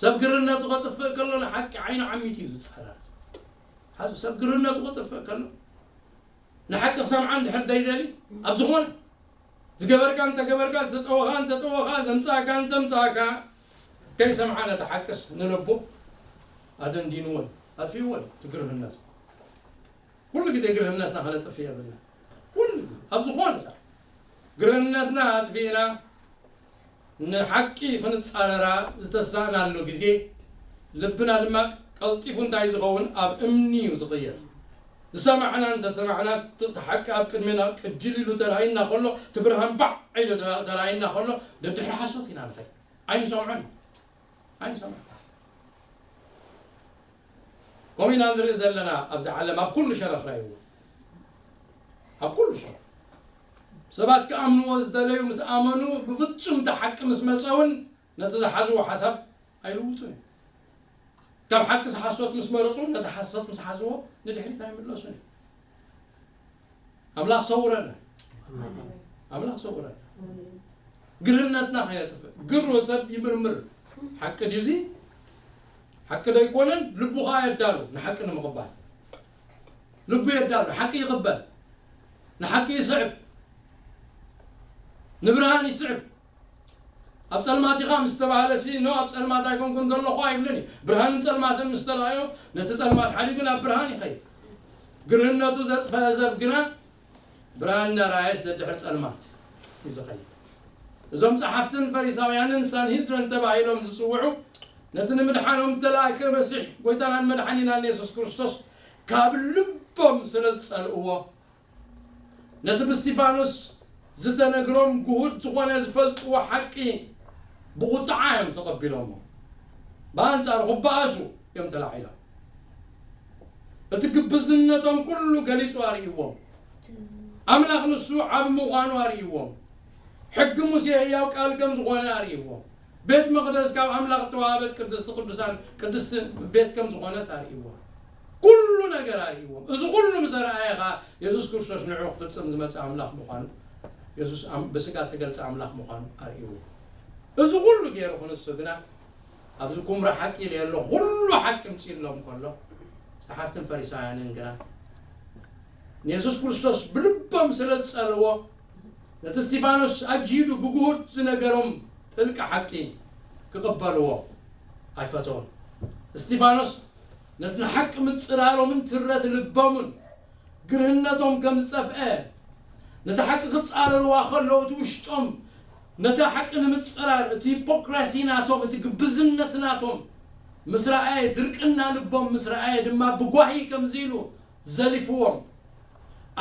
ሰብ ግርነቱ ከጥፍእ ከሎ ንሓቂ ዓይኑ ዓሚቱ እዩ ዝጻረር። ሓሱ ሰብ ግርነቱ ከጥፍእ ከሎ ንሓቂ ክሰምዓ እንድሕር ዘይደሊ ኣብ ዝኾነ ዝገበርካ እንተገበርካ፣ ዝተጠወኻ እንተጠወኻ፣ ዘምጻእካ እንተምጻእካ ከይሰምዓ ነቲ ሓቅስ ንልቡ ኣደንዲንዎ እዩ፣ ኣጥፊእዎ እዩ እቲ ግርህነቱ። ኩሉ ግዜ ግርህነትና ከነጥፍእ የብልና። ኩሉ ግዜ ኣብ ዝኾነ ሰዓት ግርህነትና ኣጥፊእና ንሓቂ ክንጻረራ ዝተሳእናሉ ግዜ ልብና ድማ ቀልጢፉ እንታይ ዝኸውን ኣብ እምኒ እዩ ዝቕየር። ዝሰማዕና እንተሰማዕና እቲ ሓቂ ኣብ ቅድሜና ቅጅል ኢሉ ተራእይና ከሎ እቲ ብርሃን ባዕ ኢሉ ተራእይና ከሎ ደድሕሪ ሓሶት ኢና ንኸይድ። ኣይንሰምዖን። ኣይንሰምዖን። ከምኡ ኢና ንርኢ ዘለና ኣብዚ ዓለም ኣብ ኩሉ ሸነኽ ራእይዎ ኣብ ኩሉ ሸነኽ ሰባት ክኣምንዎ ዝደለዩ ምስ ኣመኑ ብፍጹም እቲ ሓቂ ምስ መጸ እውን ነቲ ዝሓዝዎ ሓሳብ ኣይልውጡን እዮም። ካብ ሓቂ ዝሓሶት ምስ መረጹ ነቲ ሓሶት ምስ ሓዝዎ ንድሕሪት ኣይምለሱን እዮም። ኣምላኽ ሰውረና። ኣምላኽ ሰውረና። ግርህነትና ከየጥፍእ ግሩ ሰብ ይምርምር። ሓቂ ድዩ እዚ? ሓቂ ዶ ኣይኮነን? ልቡ ኸዓ የዳሉ ንሓቂ ንምቕባል። ልቡ የዳሉ፣ ሓቂ ይቕበል፣ ንሓቂ ይስዕብ፣ ንብርሃን ይስዕብ። ኣብ ጸልማት ኢኻ ምስ ተባህለ ሲ፣ ኖ፣ ኣብ ጸልማት ኣይኮንኩን ዘለኹ ኣይብልን እዩ። ብርሃንን ጸልማትን ምስ ተረኣዮ፣ ነቲ ጸልማት ሓዲጉ ናብ ብርሃን ይኸይድ። ግርህነቱ ዘጥፈአ ሰብ ግና ብርሃን እናረኣየስ ደድሕሪ ጸልማት እዩ ዝኸይድ። እዞም ጸሓፍትን ፈሪሳውያንን ሳንሂድረን ተባሂሎም ዝጽውዑ፣ ነቲ ንምድሓኖም እተላእከ መሲሕ፣ ጎይታናን መድሓኒናን የሱስ ክርስቶስ ካብ ልቦም ስለ ዝጸልእዎ፣ ነቲ ብስቲፋኖስ ዝተነግሮም ግሁድ ዝኾነ ዝፈልጥዎ ሓቂ ብቑጥዓ እዮም ተቐቢሎሞ። ብኣንጻሩ ክበኣሱ እዮም ተላዒሎም። እቲ ግብዝነቶም ኩሉ ገሊጹ ኣርእይዎም። ኣምላኽ ንሱ ዓቢ ምዃኑ ኣርእይዎም። ሕጊ ሙሴ ህያው ቃል ከም ዝኾነ ኣርእይዎም። ቤት መቕደስ ካብ ኣምላኽ እተዋህበት ቅድስቲ ቅዱሳን፣ ቅድስቲ ቤት ከም ዝኾነት ኣርእይዎም። ኩሉ ነገር ኣርእይዎም። እዚ ኩሉ ምስ ኣርኣየ ኸኣ የሱስ ክርስቶስ ንዕኡ ክፍጽም ዝመጽእ ኣምላኽ ምዃኑ፣ የሱስ ኣም-፣ ብስጋ እተገልጸ ኣምላኽ ምዃኑ ኣርእይዎም። እዚ ኩሉ ገይሩ ክንሱ ግና ኣብዚ ኩምራ ሓቂ ኢለ ኣሎ፣ ኩሉ ሓቂ ምጽእሎም ከሎ፣ ጸሓፍትን ፈሪሳውያንን ግና ንየሱስ ክርስቶስ ብልቦም ስለ ዝጸልዎ፣ ነቲ እስቲፋኖስ ኣግሂዱ ብግሁድ ዝነገሮም ጥልቂ ሓቂ ክቕበልዎ ኣይፈተዉን። እስቲፋኖስ ነቲ ንሓቂ ምጽራሮምን ትረት ልቦምን ግርህነቶም ከም ዝጠፍአ፣ ነቲ ሓቂ ክጻረርዋ ከለዉ እቲ ውሽጦም ነቲ ሓቂ ንምጽራር፣ እቲ ሂፖክራሲ ናቶም፣ እቲ ግብዝነት ናቶም ምስ ረኣየ፣ ድርቅና ልቦም ምስ ረኣየ ድማ ብጓሂ ከምዚ ኢሉ ዘሊፍዎም።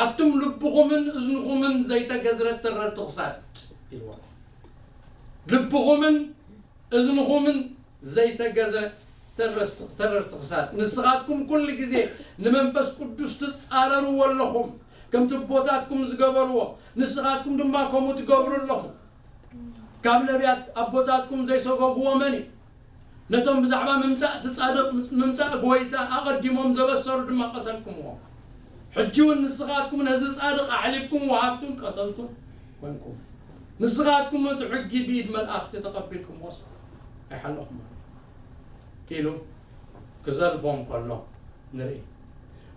ኣቱም ልብኹምን እዝንኹምን ዘይተገዝረት ተረርቲ ክሳድ ኢልዎም። ልብኹምን እዝንኹምን ዘይተገዝረ ተረስ-፣ ተረርቲ ክሳድ። ንስኻትኩም ኩሉ ግዜ ንመንፈስ ቅዱስ ትጻረርዎ ኣለኹም። ከምቲ ኣቦታትኩም ዝገበርዎ፣ ንስኻትኩም ድማ ከምኡ ትገብሩ ኣለኹም። ካብ ነቢያት ኣቦታትኩም ዘይሰጎግዎ መን እዩ? ነቶም ብዛዕባ ምምጻእ እቲ ጻድቕ፣ ምምጻእ ጐይታ ኣቐዲሞም ዘበሰሩ ድማ ቀተልኩምዎም። ሕጂ እውን ንስኻትኩም ነዚ ጻድቕ ኣሕሊፍኩም ወሃብቱን ቀተልቱን ኮንኩም። ንስኻትኩም እቲ ሕጊ ብኢድ መላእኽቲ ተቐቢልኩምዎስ ኣይሓለኹምዎን ኢሉ ክዘልፎም ከሎ ንርኢ።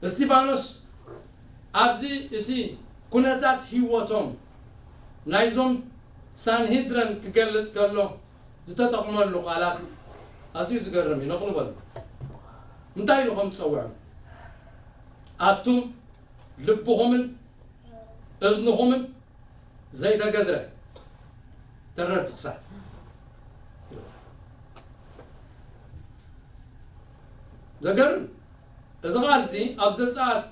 እስቲፋኖስ ኣብዚ እቲ ኩነታት ህይወቶም ናይዞም ሳንሂድረን ክገልጽ ከሎ ዝተጠቕመሉ ቃላት ኣዝዩ ዝገርም እዩ። ነቕልበሉ። እንታይ ኢሉ ከም ዝጸውዖም? ኣቱም ልብኹምን እዝንኹምን ዘይተገዝረ ተረርቲ ክሳድ። ዘገርም። እዚ ቃል እዚ ኣብ ዘጸኣት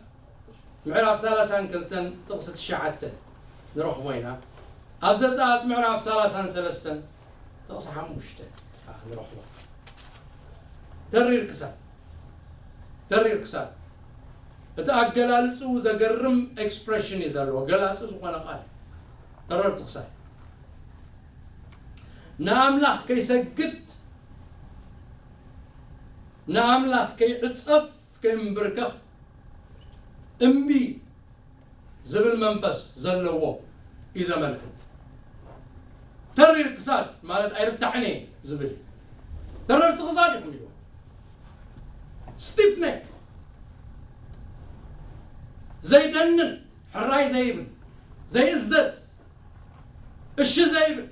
ምዕራፍ ሰላሳን ክልተን ጥቕሲ ትሽዓተ ንረኽቦ ኢና። ኣብ ዘጸኣት ምዕራፍ ሰላሳን ሰለስተን ጥቕሲ ሓሙሽተ ከዓ ንረኽቦ። ተሪር ክሳድ፣ ተሪር ክሳድ። እቲ ኣገላልጽኡ ዘገርም ኤክስፕሬሽን እዩ ዘለዎ፣ ገላጺ ዝኾነ ቃል። ተረርቲ ክሳድ። ንኣምላኽ ከይሰግድ፣ ንኣምላኽ ከይዕጸፍ፣ ከይምብርከኽ እምቢ ዝብል መንፈስ ዘለዎ እዩ ዘመልክት። ተሪር ክሳድ ማለት ኣይርታዕን እየ ዝብል እዩ። ተረርቲ ክሳድ ኢኹም ኢልዎ። ስቲፍ ኔክ፣ ዘይደንን፣ ሕራይ ዘይብል፣ ዘይእዘዝ፣ እሺ ዘይብል፣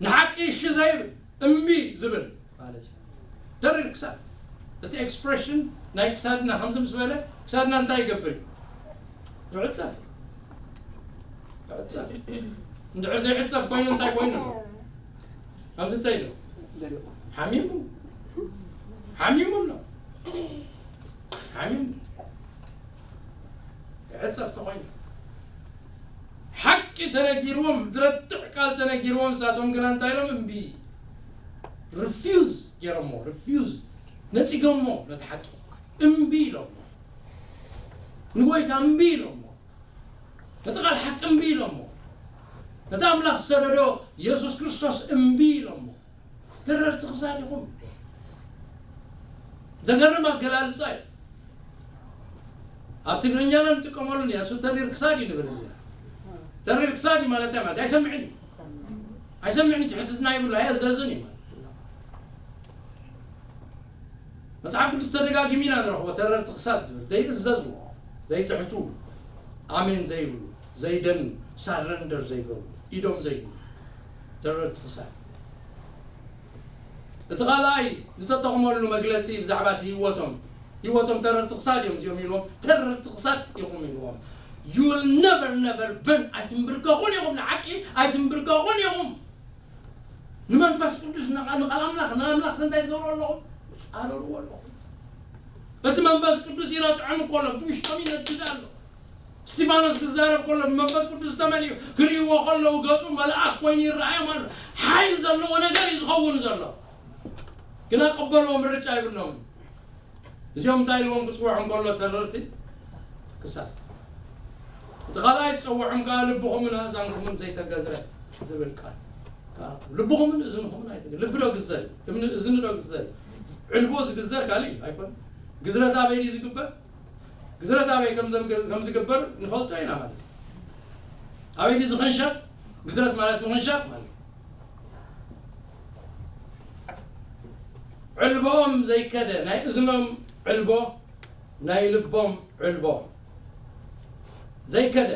ንሓቂ እሺ ዘይብል፣ እምቢ ዝብል ማለት እዩ። ተሪር ክሳድ። እቲ ኤክስፕሬሽን ናይ ክሳድና ከምዚ ምስ በለ፣ ክሳድና እንታይ ይገብር እዩ? ይዕጸፍ። ይዕጸፍ። እንድሕር ዘይዕጸፍ ኮይኑ እንታይ ኮይኑ ኣሎ? ከምዚ እንታይ ኢሉ? ሓሚሙ። ሓሚሙ ኣሎ። ሓሚሙ። ይዕጸፍ ተኾይኑ። ሓቂ ተነጊርዎም፣ ዝረትዕ ቃል ተነጊርዎም፣ ንሳቶም ግና እንታይ ኢሎም? እምቢ። ሪፊውዝ ገይሮሞ፣ ሪፊውዝ። ነጺጎሞ ነቲ ሓቂ። እምቢ ኢሎሞ። ንጎይታ እምቢ ኢሎሞ። ነቲ ቃል ሓቂ እምቢ ኢሎሞ። ነቲ ኣምላኽ ዝሰደዶ የሱስ ክርስቶስ እምቢ ኢሎሞ። ተረርቲ ክሳድ ኢኹም። ዘገርም ኣገላልጻ እዩ። ኣብ ትግርኛና ንጥቀመሉ ኢና፣ እሱ ተሪር ክሳድ እዩ ንብል ኢና። ተሪር ክሳድ እዩ ማለት እንታይ ማለት? ኣይሰምዕን እዩ። ኣይሰምዕን እዩ፣ ትሕትና ይብሉ፣ ኣየዘዝን እዩ ማለት። መጽሓፍ ቅዱስ ተደጋጊሙ ኢና ንረኽቦ። ተረርቲ ክሳድ ዝብል ዘይእዘዙ፣ ዘይትሕቱ፣ ኣሜን ዘይብሉ፣ ዘይደኑ፣ ሳረንደር ዘይገብሩ፣ ኢዶም ዘይብሉ ተረርቲ ክሳድ። እቲ ካልኣይ ዝተጠቕመሉ መግለጺ ብዛዕባ እቲ ህይወቶም፣ ህይወቶም ተረርቲ ክሳድ እዮም እዚኦም ኢልዎም። ተረርቲ ክሳድ ኢኹም ኢልዎም። You will never, never bend. ኣይትንብርከኹን ኢኹም ንሓቂ፣ ኣይትንብርከኹን ኢኹም። ንመንፈስ ቅዱስ ንቓ- ንቓል ኣምላኽ ንኣምላኽ እንታይ ትገብሩ ኣለኹም? ትጻረርዎ ኣለኹም። እቲ መንፈስ ቅዱስ ይረጥዖም እኮ ኣሎ፣ ብውሽጦም ይነድድ ኣሎ። እስጢፋኖስ ክዛረብ ከሎ ብመንፈስ ቅዱስ ተመሊኡ ክርእይዎ ከለዉ ገጹ መልኣኽ ኮይኑ ይረኣዮም ኣሎ። ሓይሊ ዘለዎ ነገር እዩ ዝኸውን ዘሎ። ግና ቅበልዎ ምርጫ ይብሎም። እዚኦም እንታይ ኢልዎም ክጽውዖም ከሎ ተረርቲ ክሳድ። እቲ ካልኣይ ዝጸውዖም ከኣ ልብኹምን ኣእዛንኩምን ዘይተገዝረ ዝብል ቃል። ልብኹምን እዝንኹምን ኣይተገ ልቢ ዶ ግዘር እዩ? እምኒ- እዝኒ ዶ ግዘር እዩ? ዕልቦ ዝግዘር ካልእ እዩ ኣይኮን። ግዝረት ኣበይ ድዩ ዝግበር? ግዝረት ኣበይ ከም ዘም- ከም ዝግበር ንፈልጦ ኢና ማለት እዩ። ኣበይ ድዩ ዝኽንሸብ? ግዝረት ማለት ምኽንሻብ ማለት እዩ። ዕልቦኦም ዘይከደ ናይ እዝኖም ዕልቦ ናይ ልቦም ዕልቦ ዘይከደ።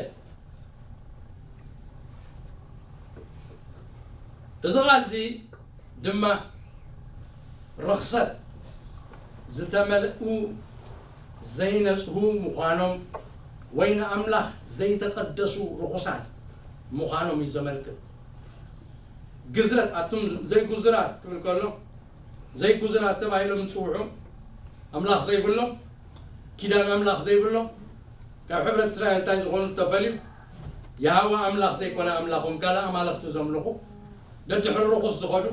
እዚ ቓል እዚ ድማ ርኽሰት ዝተመልኡ ዘይነጽሁ ምዃኖም ወይ ንኣምላኽ ዘይተቐደሱ ርኹሳት ምዃኖም እዩ ዘመልክት። ግዝረት ኣቱም ዘይጉዙራት ክብል ከሎ ዘይጉዙራት ተባሂሎም ዝጽውዑ ኣምላኽ ዘይብሎም ኪዳን ኣምላኽ ዘይብሎም ካብ ሕብረት እስራኤል እንታይ ዝኾኑ ተፈልዩ የሃዋ ኣምላኽ ዘይኮነ ኣምላኾም ካልእ ኣማልኽቲ ዘምልኹ ደድሕሪ ርኹስ ዝኸዱ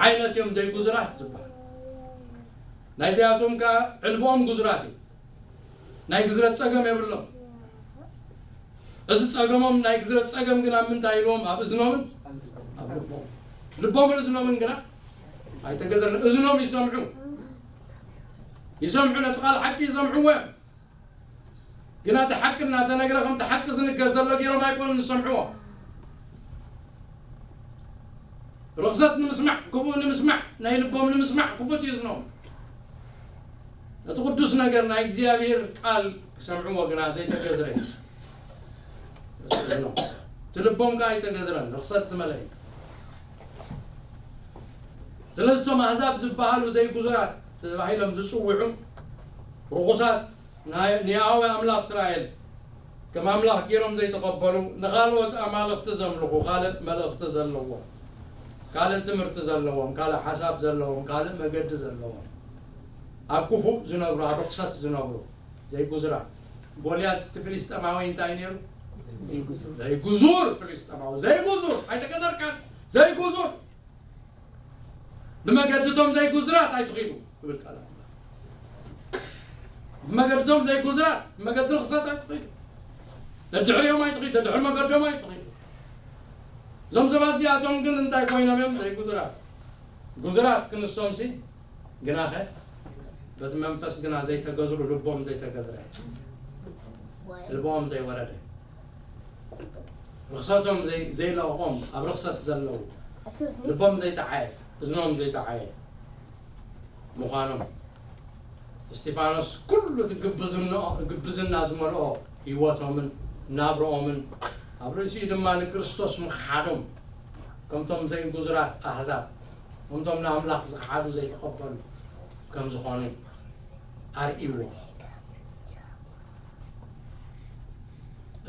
ዓይነት እዮም ዘይጉዙራት ዝበሃል። ናይዚኣቶም ከኣ ዕልቦኦም ጉዙራት እዩ። ናይ ግዝረት ጸገም የብሎም። እዚ ጸገሞም ናይ ግዝረት ጸገም ግን ኣብ ምንታይ ኢልዎም? ኣብ እዝኖምን ኣብ ልቦም። ልቦምን እዝኖምን ግና ኣይተገዘርን። እዝኖም ይሰምዑ ይሰምዑ ነቲ ቃል ሓቂ ይሰምዕዎ እዮም። ግና እቲ ሓቂ እናተነግረ ከምቲ ሓቂ ዝንገር ዘሎ ገይሮም ኣይኮኑን ዝሰምዕዎ። ርኽሰት ንምስማዕ ክፉእ ንምስማዕ ናይ ልቦም ንምስማዕ ክፉት እዩ ዝኖም። እቲ ቅዱስ ነገር ናይ እግዚኣብሔር ቃል ክሰምዕዎ ግና ዘይተገዝረ እዩ። እቲ ልቦም ከዓ ኣይተገዝረን ርኽሰት ዝመልአ እዩ። ስለዚ እቶም ኣህዛብ ዝበሃሉ ዘይጉዙራት ተባሂሎም ዝፅውዑ ርኹሳት ናይ ንያህወ ኣምላኽ እስራኤል ከም ኣምላኽ ገይሮም ዘይተቐበሉ ንኻልኦት ኣማልኽቲ ዘምልኹ ካልእ መልእኽቲ ዘለዎም ካልእ ትምህርቲ ዘለዎም ካልእ ሓሳብ ዘለዎም ካልእ መገዲ ዘለዎም ኣብ ክፉእ ዝነብሩ ኣብ ርኽሰት ዝነብሩ ዘይጉዙራት ጎልያድ እቲ ፍልስጠማዊ እንታይ ነይሩ? ዘይጉዙር ፍልስጠማዊ ዘይጉዙር ኣይተገዘርካን ዘይጉዙር ብመገድቶም ዘይጉዝራት ኣይትኺዱ ክብል ቃል ኣምላኽ። ብመገድቶም ዘይጉዝራት ብመገዲ ርኽሰት ኣይትኺዱ። ደድሕሪኦም ኣይትኺዱ፣ ደድሕሪ መገዶም ኣይትኺዱ። እዞም ሰባት እዚኣቶም ግን እንታይ ኮይኖም እዮም? ዘይጉዙራት። ጉዙራት ክንሶምሲ ግናኸ በቲ መንፈስ ግና ዘይተገዝሩ ልቦም ዘይተገዝረ ልቦም ዘይወረደ ርኽሰቶም ዘይለቕቖም ኣብ ርኽሰት ዘለዉ ልቦም ዘይጠዓየ እዝኖም ዘይጠዓየ ምዃኖም እስጢፋኖስ ኩሉ እቲ ግብዝና ዝመልኦ ህይወቶምን ናብርኦምን ኣብ ርእሲኡ ድማ ንክርስቶስ ምኽሓዶም ከምቶም ዘይጉዙራት ኣህዛብ ከምቶም ንኣምላኽ ዝኸሓዱ ዘይተቐበሉ ከም ዝኾኑ ኣርእይዎ።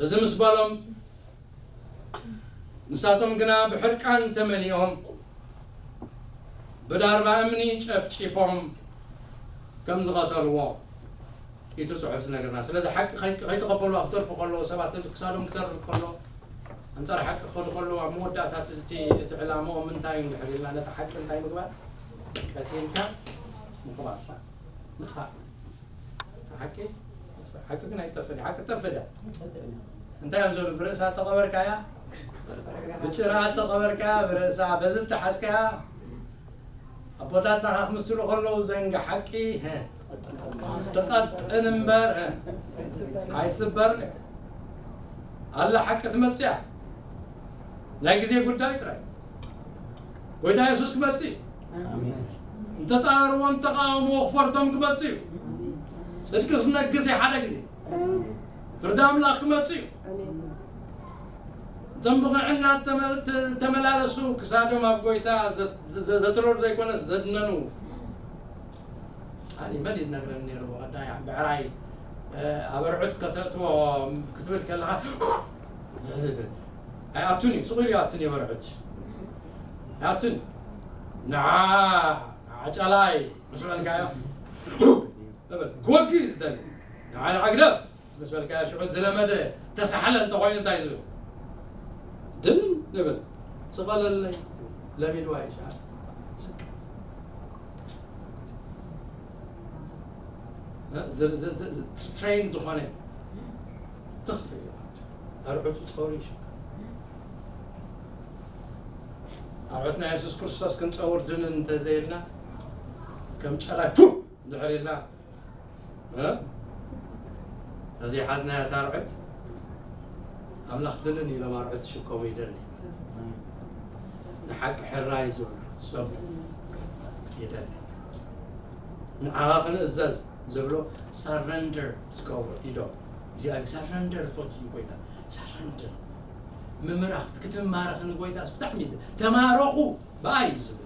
እዚ ምስ በሎም ንሳቶም ግና ብሕርቃን ተመሊኦም ብዳርባ እምኒ ጨፍጪፎም ከም ዝቐተልዎ እቲ ጽሑፍ ዝነግርና። ስለዚ ሓቂ ከይተቐበልዋ ክተርፉ ከለዉ ሰባት እቲ ክሳዶም ክተርፍ ከሎ ኣንጻር ሓቂ ክኸዱ ከለዉ ኣብ መወዳእታ እቲ ዕላምኦም እንታይ እዩ እንድሕር ኢልና ነቲ ሓቂ እንታይ ምግባር ቀቲልካ ምቕባር ምጥፋእ ሓቂ ሓቂ ግን ኣይጠፍእን ሓቂ ጠፍእ ድያ እንታይ እዮም ዝብሉ ብርእሳ ተቐበርካያ ብጭራ ተቐበርካያ ብርእሳ በዚ ተሓዝካያ ኣቦታትና ካብ ምስትሉ ከለዉ ዘንጋ ሓቂ ትቐጥን እምበር ኣይትስበርን ኣላ ሓቂ ትመፅያ ናይ ግዜ ጉዳይ ጥራይ ጎይታ የሱስ ክመፅእ እንተጻረርዎም፣ እንተቃወምዎ ክፈርዶም ክመጽእ እዩ። ጽድቂ ክነግስ እዩ ሓደ ግዜ። ፍርዲ ኣምላኽ ክመጽእ እዩ። እቶም ብቕንዕና ተመ-፣ ተ-፣ ተመላለሱ፣ ክሳዶም ኣብ ጎይታ ዘ-፣ ዘ-፣ ዘትረሩ ዘይኮነስ ዘድነኑ። ኣነ መን እዩ ዝነግረኒ ነይሩ? ብቐዳይ ብዕራይ፣ እ፣ ኣብ ኣርዑት ከተእትዎ ክትብል ከለኻ፣ ዝብል ኣይኣቱን እዩ። ስቕ ኢሉ ይኣቱን እዩ ኣብ ኣርዑት። ኣይኣቱን። ንዓ፣ ንዓ ጫላይ ምስ በልካዮ፣ እብል፣ ክወግእ እዩ ዝደሊ። ንዓ፣ ንዓ ግደፍ ምስ በልካዮ፣ ሽዑ ዝለመደ ተሳሕለ እንተኾይኑ እንታይ ዝብል? ድንን ንብል። ስቐለለይ። ለሚድዋ እዩ ሸዓ። ስቅ። እ፣ ዝ-፣ ዝ-፣ ዝ-፣ ዝ-፣ ትሬን ዝኾነ ትኽ እዩ። ኣርዑቱ ጸውሩ ይሸ-፣ ኣርዑት ናይ የሱስ ክርስቶስ ክንጸውር ድንን እንተዘይልና፣ ከም ጨላይ ፉ እንድሕር ኢልና፣ እ? እዚ ሓዝናያ ታርዕት ኣምላኽ ድንን ኢሎም ኣርዕት ሽኮሙ ይደሊ። ንሓቂ ሕራይ ዝብሉ ሰብ ይደሊ። ንዓኻ ክንእዘዝ ዝብሎ ሳረንደር ዝገብሩ ኢዶም። እግዚኣብሔር ሳረንደር ፈቱ እዩ ጎይታ። ሳረንደር ምምራኽ ክትማረኽ ንጎይታስ ብጣዕሚ ይደ-፣ ተማረኹ ብኣይ እዩ ዝብል።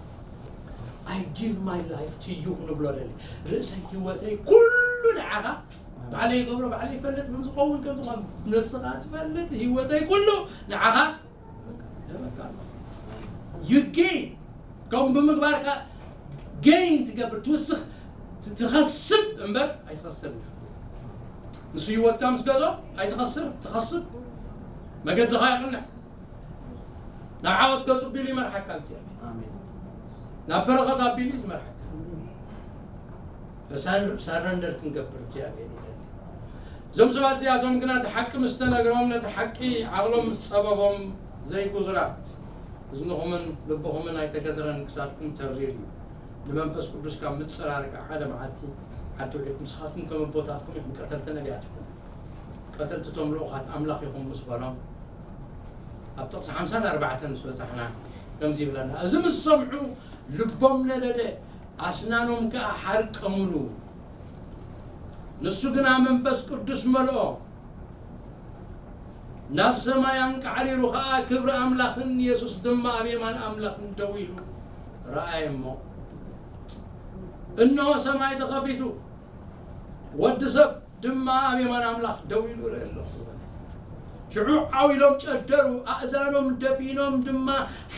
I give my life to you ክንብሎ ደሊ። ርእሰይ ህይወተይ ኩሉ ንዓኻ ባዕለይ ይገብሮ፣ ባዕለይ ይፈልጥ፣ ከም ዝኸውን ከም ዝኾን ንስኻ ትፈልጥ፣ ህይወተይ ኩሉ ንዓኻ you gain። ከም ብምግባርካ gain ትገብር፣ ትውስኽ፣ ት-፣ ትኸስብ እምበር ኣይትኸስርን። ንሱ ህይወትካ ምስ ገዝኦ ኣይትኸስር፣ ትኸስብ። መገድኻ ይቕንዕ። ናብ ዓወት ገጹ ኣቢሉ ይመርሓካ እግዚኣብሔር። ኣሜን። ናብ በረኸት ኣቢሉ ይመርሓካ። ሳን-፣ ሳረንደር ክንገብር እግዚኣብሔር ይደሊ። እዞም ሰባት እዚኣቶም ግና እቲ ሓቂ ምስ ተነግሮም፣ ነቲ ሓቂ ዓቕሎም ምስ ጸበቦም ዘይጉዙራት፣ እዝንኹምን ልብኹምን ኣይተገዝረን፣ ክሳድኩም ተሪር እዩ። ንመንፈስ ቅዱስ ካብ ምጽራር ከዓ ሓደ መዓልቲ ዓዲ ውዒልኩም፣ ንስኻትኩም ከም ኣቦታትኩም ኢኹም ቀተልቲ ነቢያት ኢኹም። ቀተልቲ እቶም ልኡኻት ኣምላኽ ኢኹም ምስ በሎም፣ ኣብ ጥቕሲ ሓምሳን ኣርባዕተን ምስ በጻሕና ከምዚ ይብለና፣ እዚ ምስ ሰምዑ ልቦም ነደደ፣ ኣስናኖም ከኣ ሓርቀሙሉ። ንሱ ግና መንፈስ ቅዱስ መልኦ፣ ናብ ሰማይ ኣንቃዕሪሩ ኸኣ ክብሪ ኣምላኽን የሱስ ድማ ኣብ የማን ኣምላኽን ደው ኢሉ ረኣየ እሞ፣ እንሆ ሰማይ ተኸፊቱ፣ ወዲ ሰብ ድማ ኣብ የማን ኣምላኽ ደው ኢሉ እርኢ ኣለኹ በለ። ሽዑ ዓው ኢሎም ጨደሩ፣ ኣእዛኖም ደፊኖም ድማ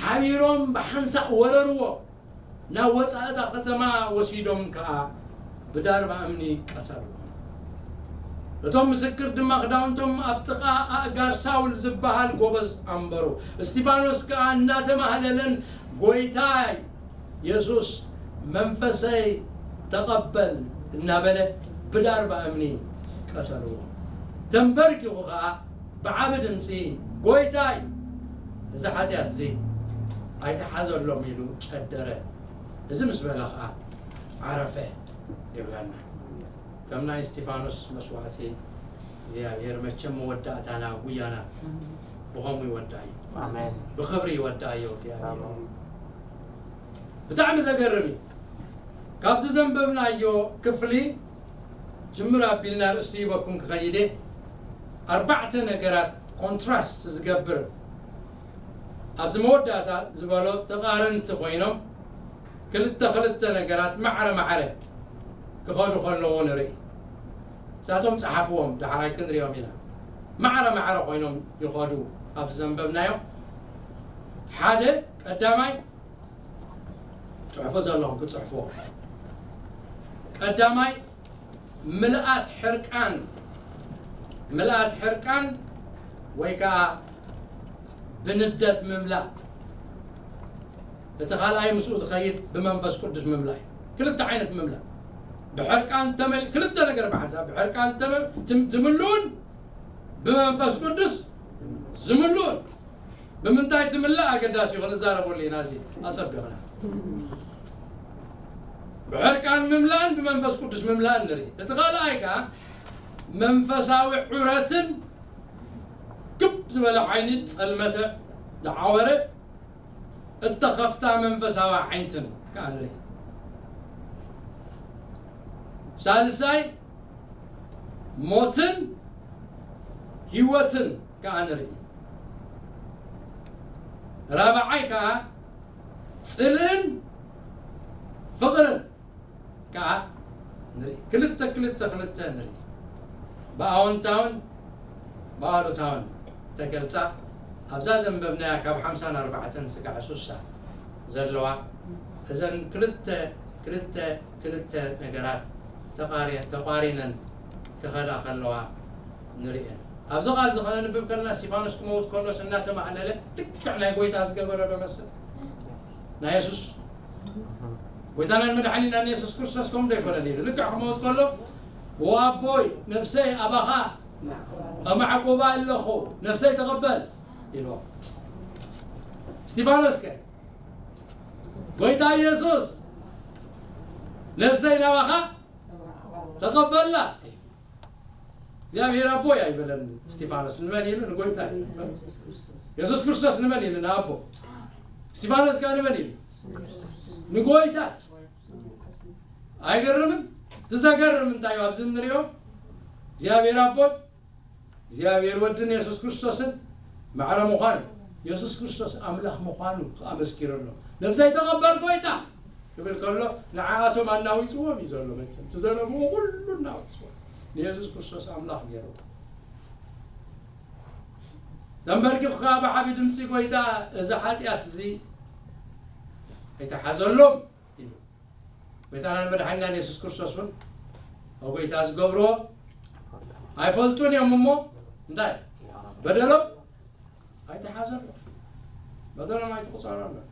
ሓቢሮም ብሓንሳእ ወረርዎ። ናብ ወጻኢ እታ ከተማ ወሲዶም ከኣ ብዳርባ እምኒ ቀተልዎ። እቶም ምስክር ድማ ክዳውንቶም ኣብ ጥቓ ኣእጋር ሳውል ዝበሃል ጎበዝ ኣንበሩ። እስቲፋኖስ ከኣ እናተማህለለን፣ "ጐይታይ የሱስ፣ መንፈሰይ ተቐበል" እናበለ ብዳርባ እምኒ ቀተልዎ። ተንበርኪኹ ከኣ ብዓቢ ድምጺ፣ "ጐይታይ፣ እዚ ሓጢኣት እዚ ኣይተሓዘሎም" ኢሉ ጨደረ። እዚ ምስ በለ ኸኣ ዓረፈ ይብለና። ከም ናይ እስቲፋኖስ መስዋዕቲ እግዚኣብሔር መቸም መወዳእታና ጉያና ብኸምኡ ይወዳእ እዩ። ኣሜን። ብኽብሪ ይወዳእ እዩ እግዚኣብሔር። ኣሜን። ብጣዕሚ ዘገርም እዩ። ካብዚ ዘንበብናዮ ክፍሊ ጅምር ኣቢልና ርእሲ ሂበኩም ክኸይድ እየ። ኣርባዕተ ነገራት ኮንትራስት ዝገብር ኣብዚ መወዳእታ ዝበሎ ተቓረንቲ ኮይኖም ክልተ ክልተ ነገራት ማዕረ ማዕረ ክኸዱ ከለዎ ንርኢ። ንሳቶም ጸሓፍዎም፣ ዳሕራይ ክንሪኦም ኢና። ማዕረ ማዕረ ኮይኖም ይኸዱ ኣብዚ ዘንበብናዮም። ሓደ፣ ቀዳማይ፣ ጽሑፎ ዘለኹም ክጽሕፍዎ። ቀዳማይ፣ ምልኣት ሕርቃን፣ ምልኣት ሕርቃን ወይ ከኣ ብንደት ምምላእ። እቲ ካልኣይ ምስኡ ዝኸይድ ብመንፈስ ቅዱስ ምምላእ። ክልተ ዓይነት ምምላእ። ብሕርቃን ተመል-፣ ክልተ ነገር ብሓንሳብ፣ ብሕርቃን ተመል-፣ ትም-፣ ዝምልኡን ብመንፈስ ቅዱስ ዝምልኡን። ብምንታይ ትምላእ ኣገዳሲ እዩ፣ ክንዛረበሉ ኢና። እዚ ኣጸቢቕና ብሕርቃን ምምላእን ብመንፈስ ቅዱስ ምምላእን ንርኢ። እቲ ካልኣይ ከኣ መንፈሳዊ ዑረትን ክብ ዝበለ ዓይኒ ጸልመተ ዝዓወረ እተኸፍታ መንፈሳዊ ዓይንትን ከኣ ንርኢ። ሳልሳይ ሞትን ህይወትን ከዓ ንርኢ። ራብዓይ ከዓ ጽልእን ፍቕርን ከዓ ንርኢ። ክልተ ክልተ ክልተ ንርኢ። ብኣወንታውን ብኣሉታውን ተገልጻ ኣብዛ ዘንበብናያ ካብ ሓምሳን ኣርባዕተን ስጋዕ ሱሳ ዘለዋ እዘን ክልተ ክልተ ክልተ ነገራት ተቓሪ- ተቋሪነን ክኸዳ ከለዋ ንርእየን። ኣብዚ ቃል እዚ ከነንብብ ከለና እስጢፋኖስ ክመውት ከሎስ እናተማእለለ ልክዕ ናይ ጎይታ ዝገበረ ዶ መስል? ናይ የሱስ ጎይታናን መድሓኒናን የሱስ ክርስቶስ ከም ዶ ይኮነን ኢሉ ልክዕ ክመውት ከሎ "ወኣቦይ ነፍሰይ ኣባኻ ኣማዕቁባ ኣለኹ ነፍሰይ ተቐበል" ኢልዎ። እስጢፋኖስ ከ "ጎይታ ኢየሱስ ነፍሰይ ናባኻ ተቐበላ" እግዚኣብሔር ኣቦይ ኣይበለን እስጢፋኖስ። ንመን ኢሉ? ንጎይታ ኢሉ። የሱስ ክርስቶስ ንመን ኢሉ? ንኣቦ። እስጢፋኖስ ከ ንመን ኢሉ? ንጎይታ። ኣይገርምን? እቲ ዘገርም እንታይ እዩ? ኣብዚ እንሪኦ እግዚኣብሔር ኣቦን እግዚኣብሔር ወድን የሱስ ክርስቶስን ማዕረ ምዃኑ፣ የሱስ ክርስቶስ ኣምላኽ ምዃኑ ኣመስኪሩ ኣሎ። ነፍሰይ ተቐበል ጎይታ ክብል ከሎ ንዓኣቶም ኣናዊፅዎም እዩ ዘሎ። መቸም እቲ ዘረብዎ ኩሉ እናወፅዎ ንየሱስ ክርስቶስ ኣምላኽ ገይርዎ። ተንበርኪኹ ከዓ ብዓቢ ድምፂ ጎይታ፣ እዚ ሓጢኣት እዚ ኣይተሓዘሎም ኢሉ። ጎይታናን መድሓኒናን የሱስ ክርስቶስ እውን ኣብ ጎይታ ዝገብርዎ ኣይፈልጡን እዮም እሞ እንታይ በደሎም ኣይተሓዘሎም፣ በደሎም ኣይትቁፀረሎም።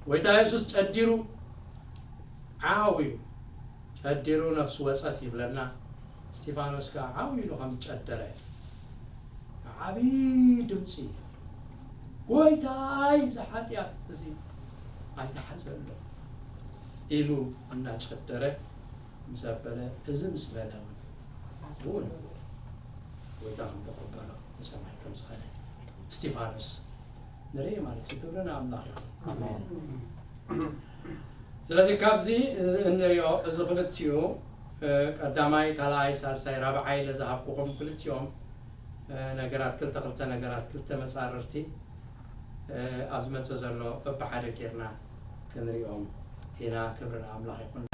ጎይታ የሱስ ጨዲሩ ዓው ኢሉ ጨዲሩ ነፍሱ ወፀት ይብለና። እስጢፋኖስ ከዓ ዓው ኢሉ ከም ዝጨደረ ዓብዪ ድምፂ ጎይታይ እዚ ሓጢኣት እዚ ኣይተሓዘሎም ኢሉ እናጨደረ ምስ ኣበለ እዚ ምስ በለ እውን ብኡ ንብኡ ጎይታ ከም ተቐበሎ ንሰማይ ከም ዝኸደ እስጢፋኖስ ንርኢ ማለት እዩ። ክብሪ ንኣምላኽ ይኹን። ስለዚ ካብዚ እንሪኦ እዚ ክልቲኡ ቀዳማይ ካልኣይ ሳልሳይ ራብዓይ ኢለ ዝሃብኩኹም ክልቲኦም ነገራት ክልተ ክልተ ነገራት ክልተ መፃርርቲ ኣብ ዝመፅእ ዘሎ በብሓደ ጌርና ክንሪኦም ኢና። ክብሪ ንኣምላኽ ይኹን።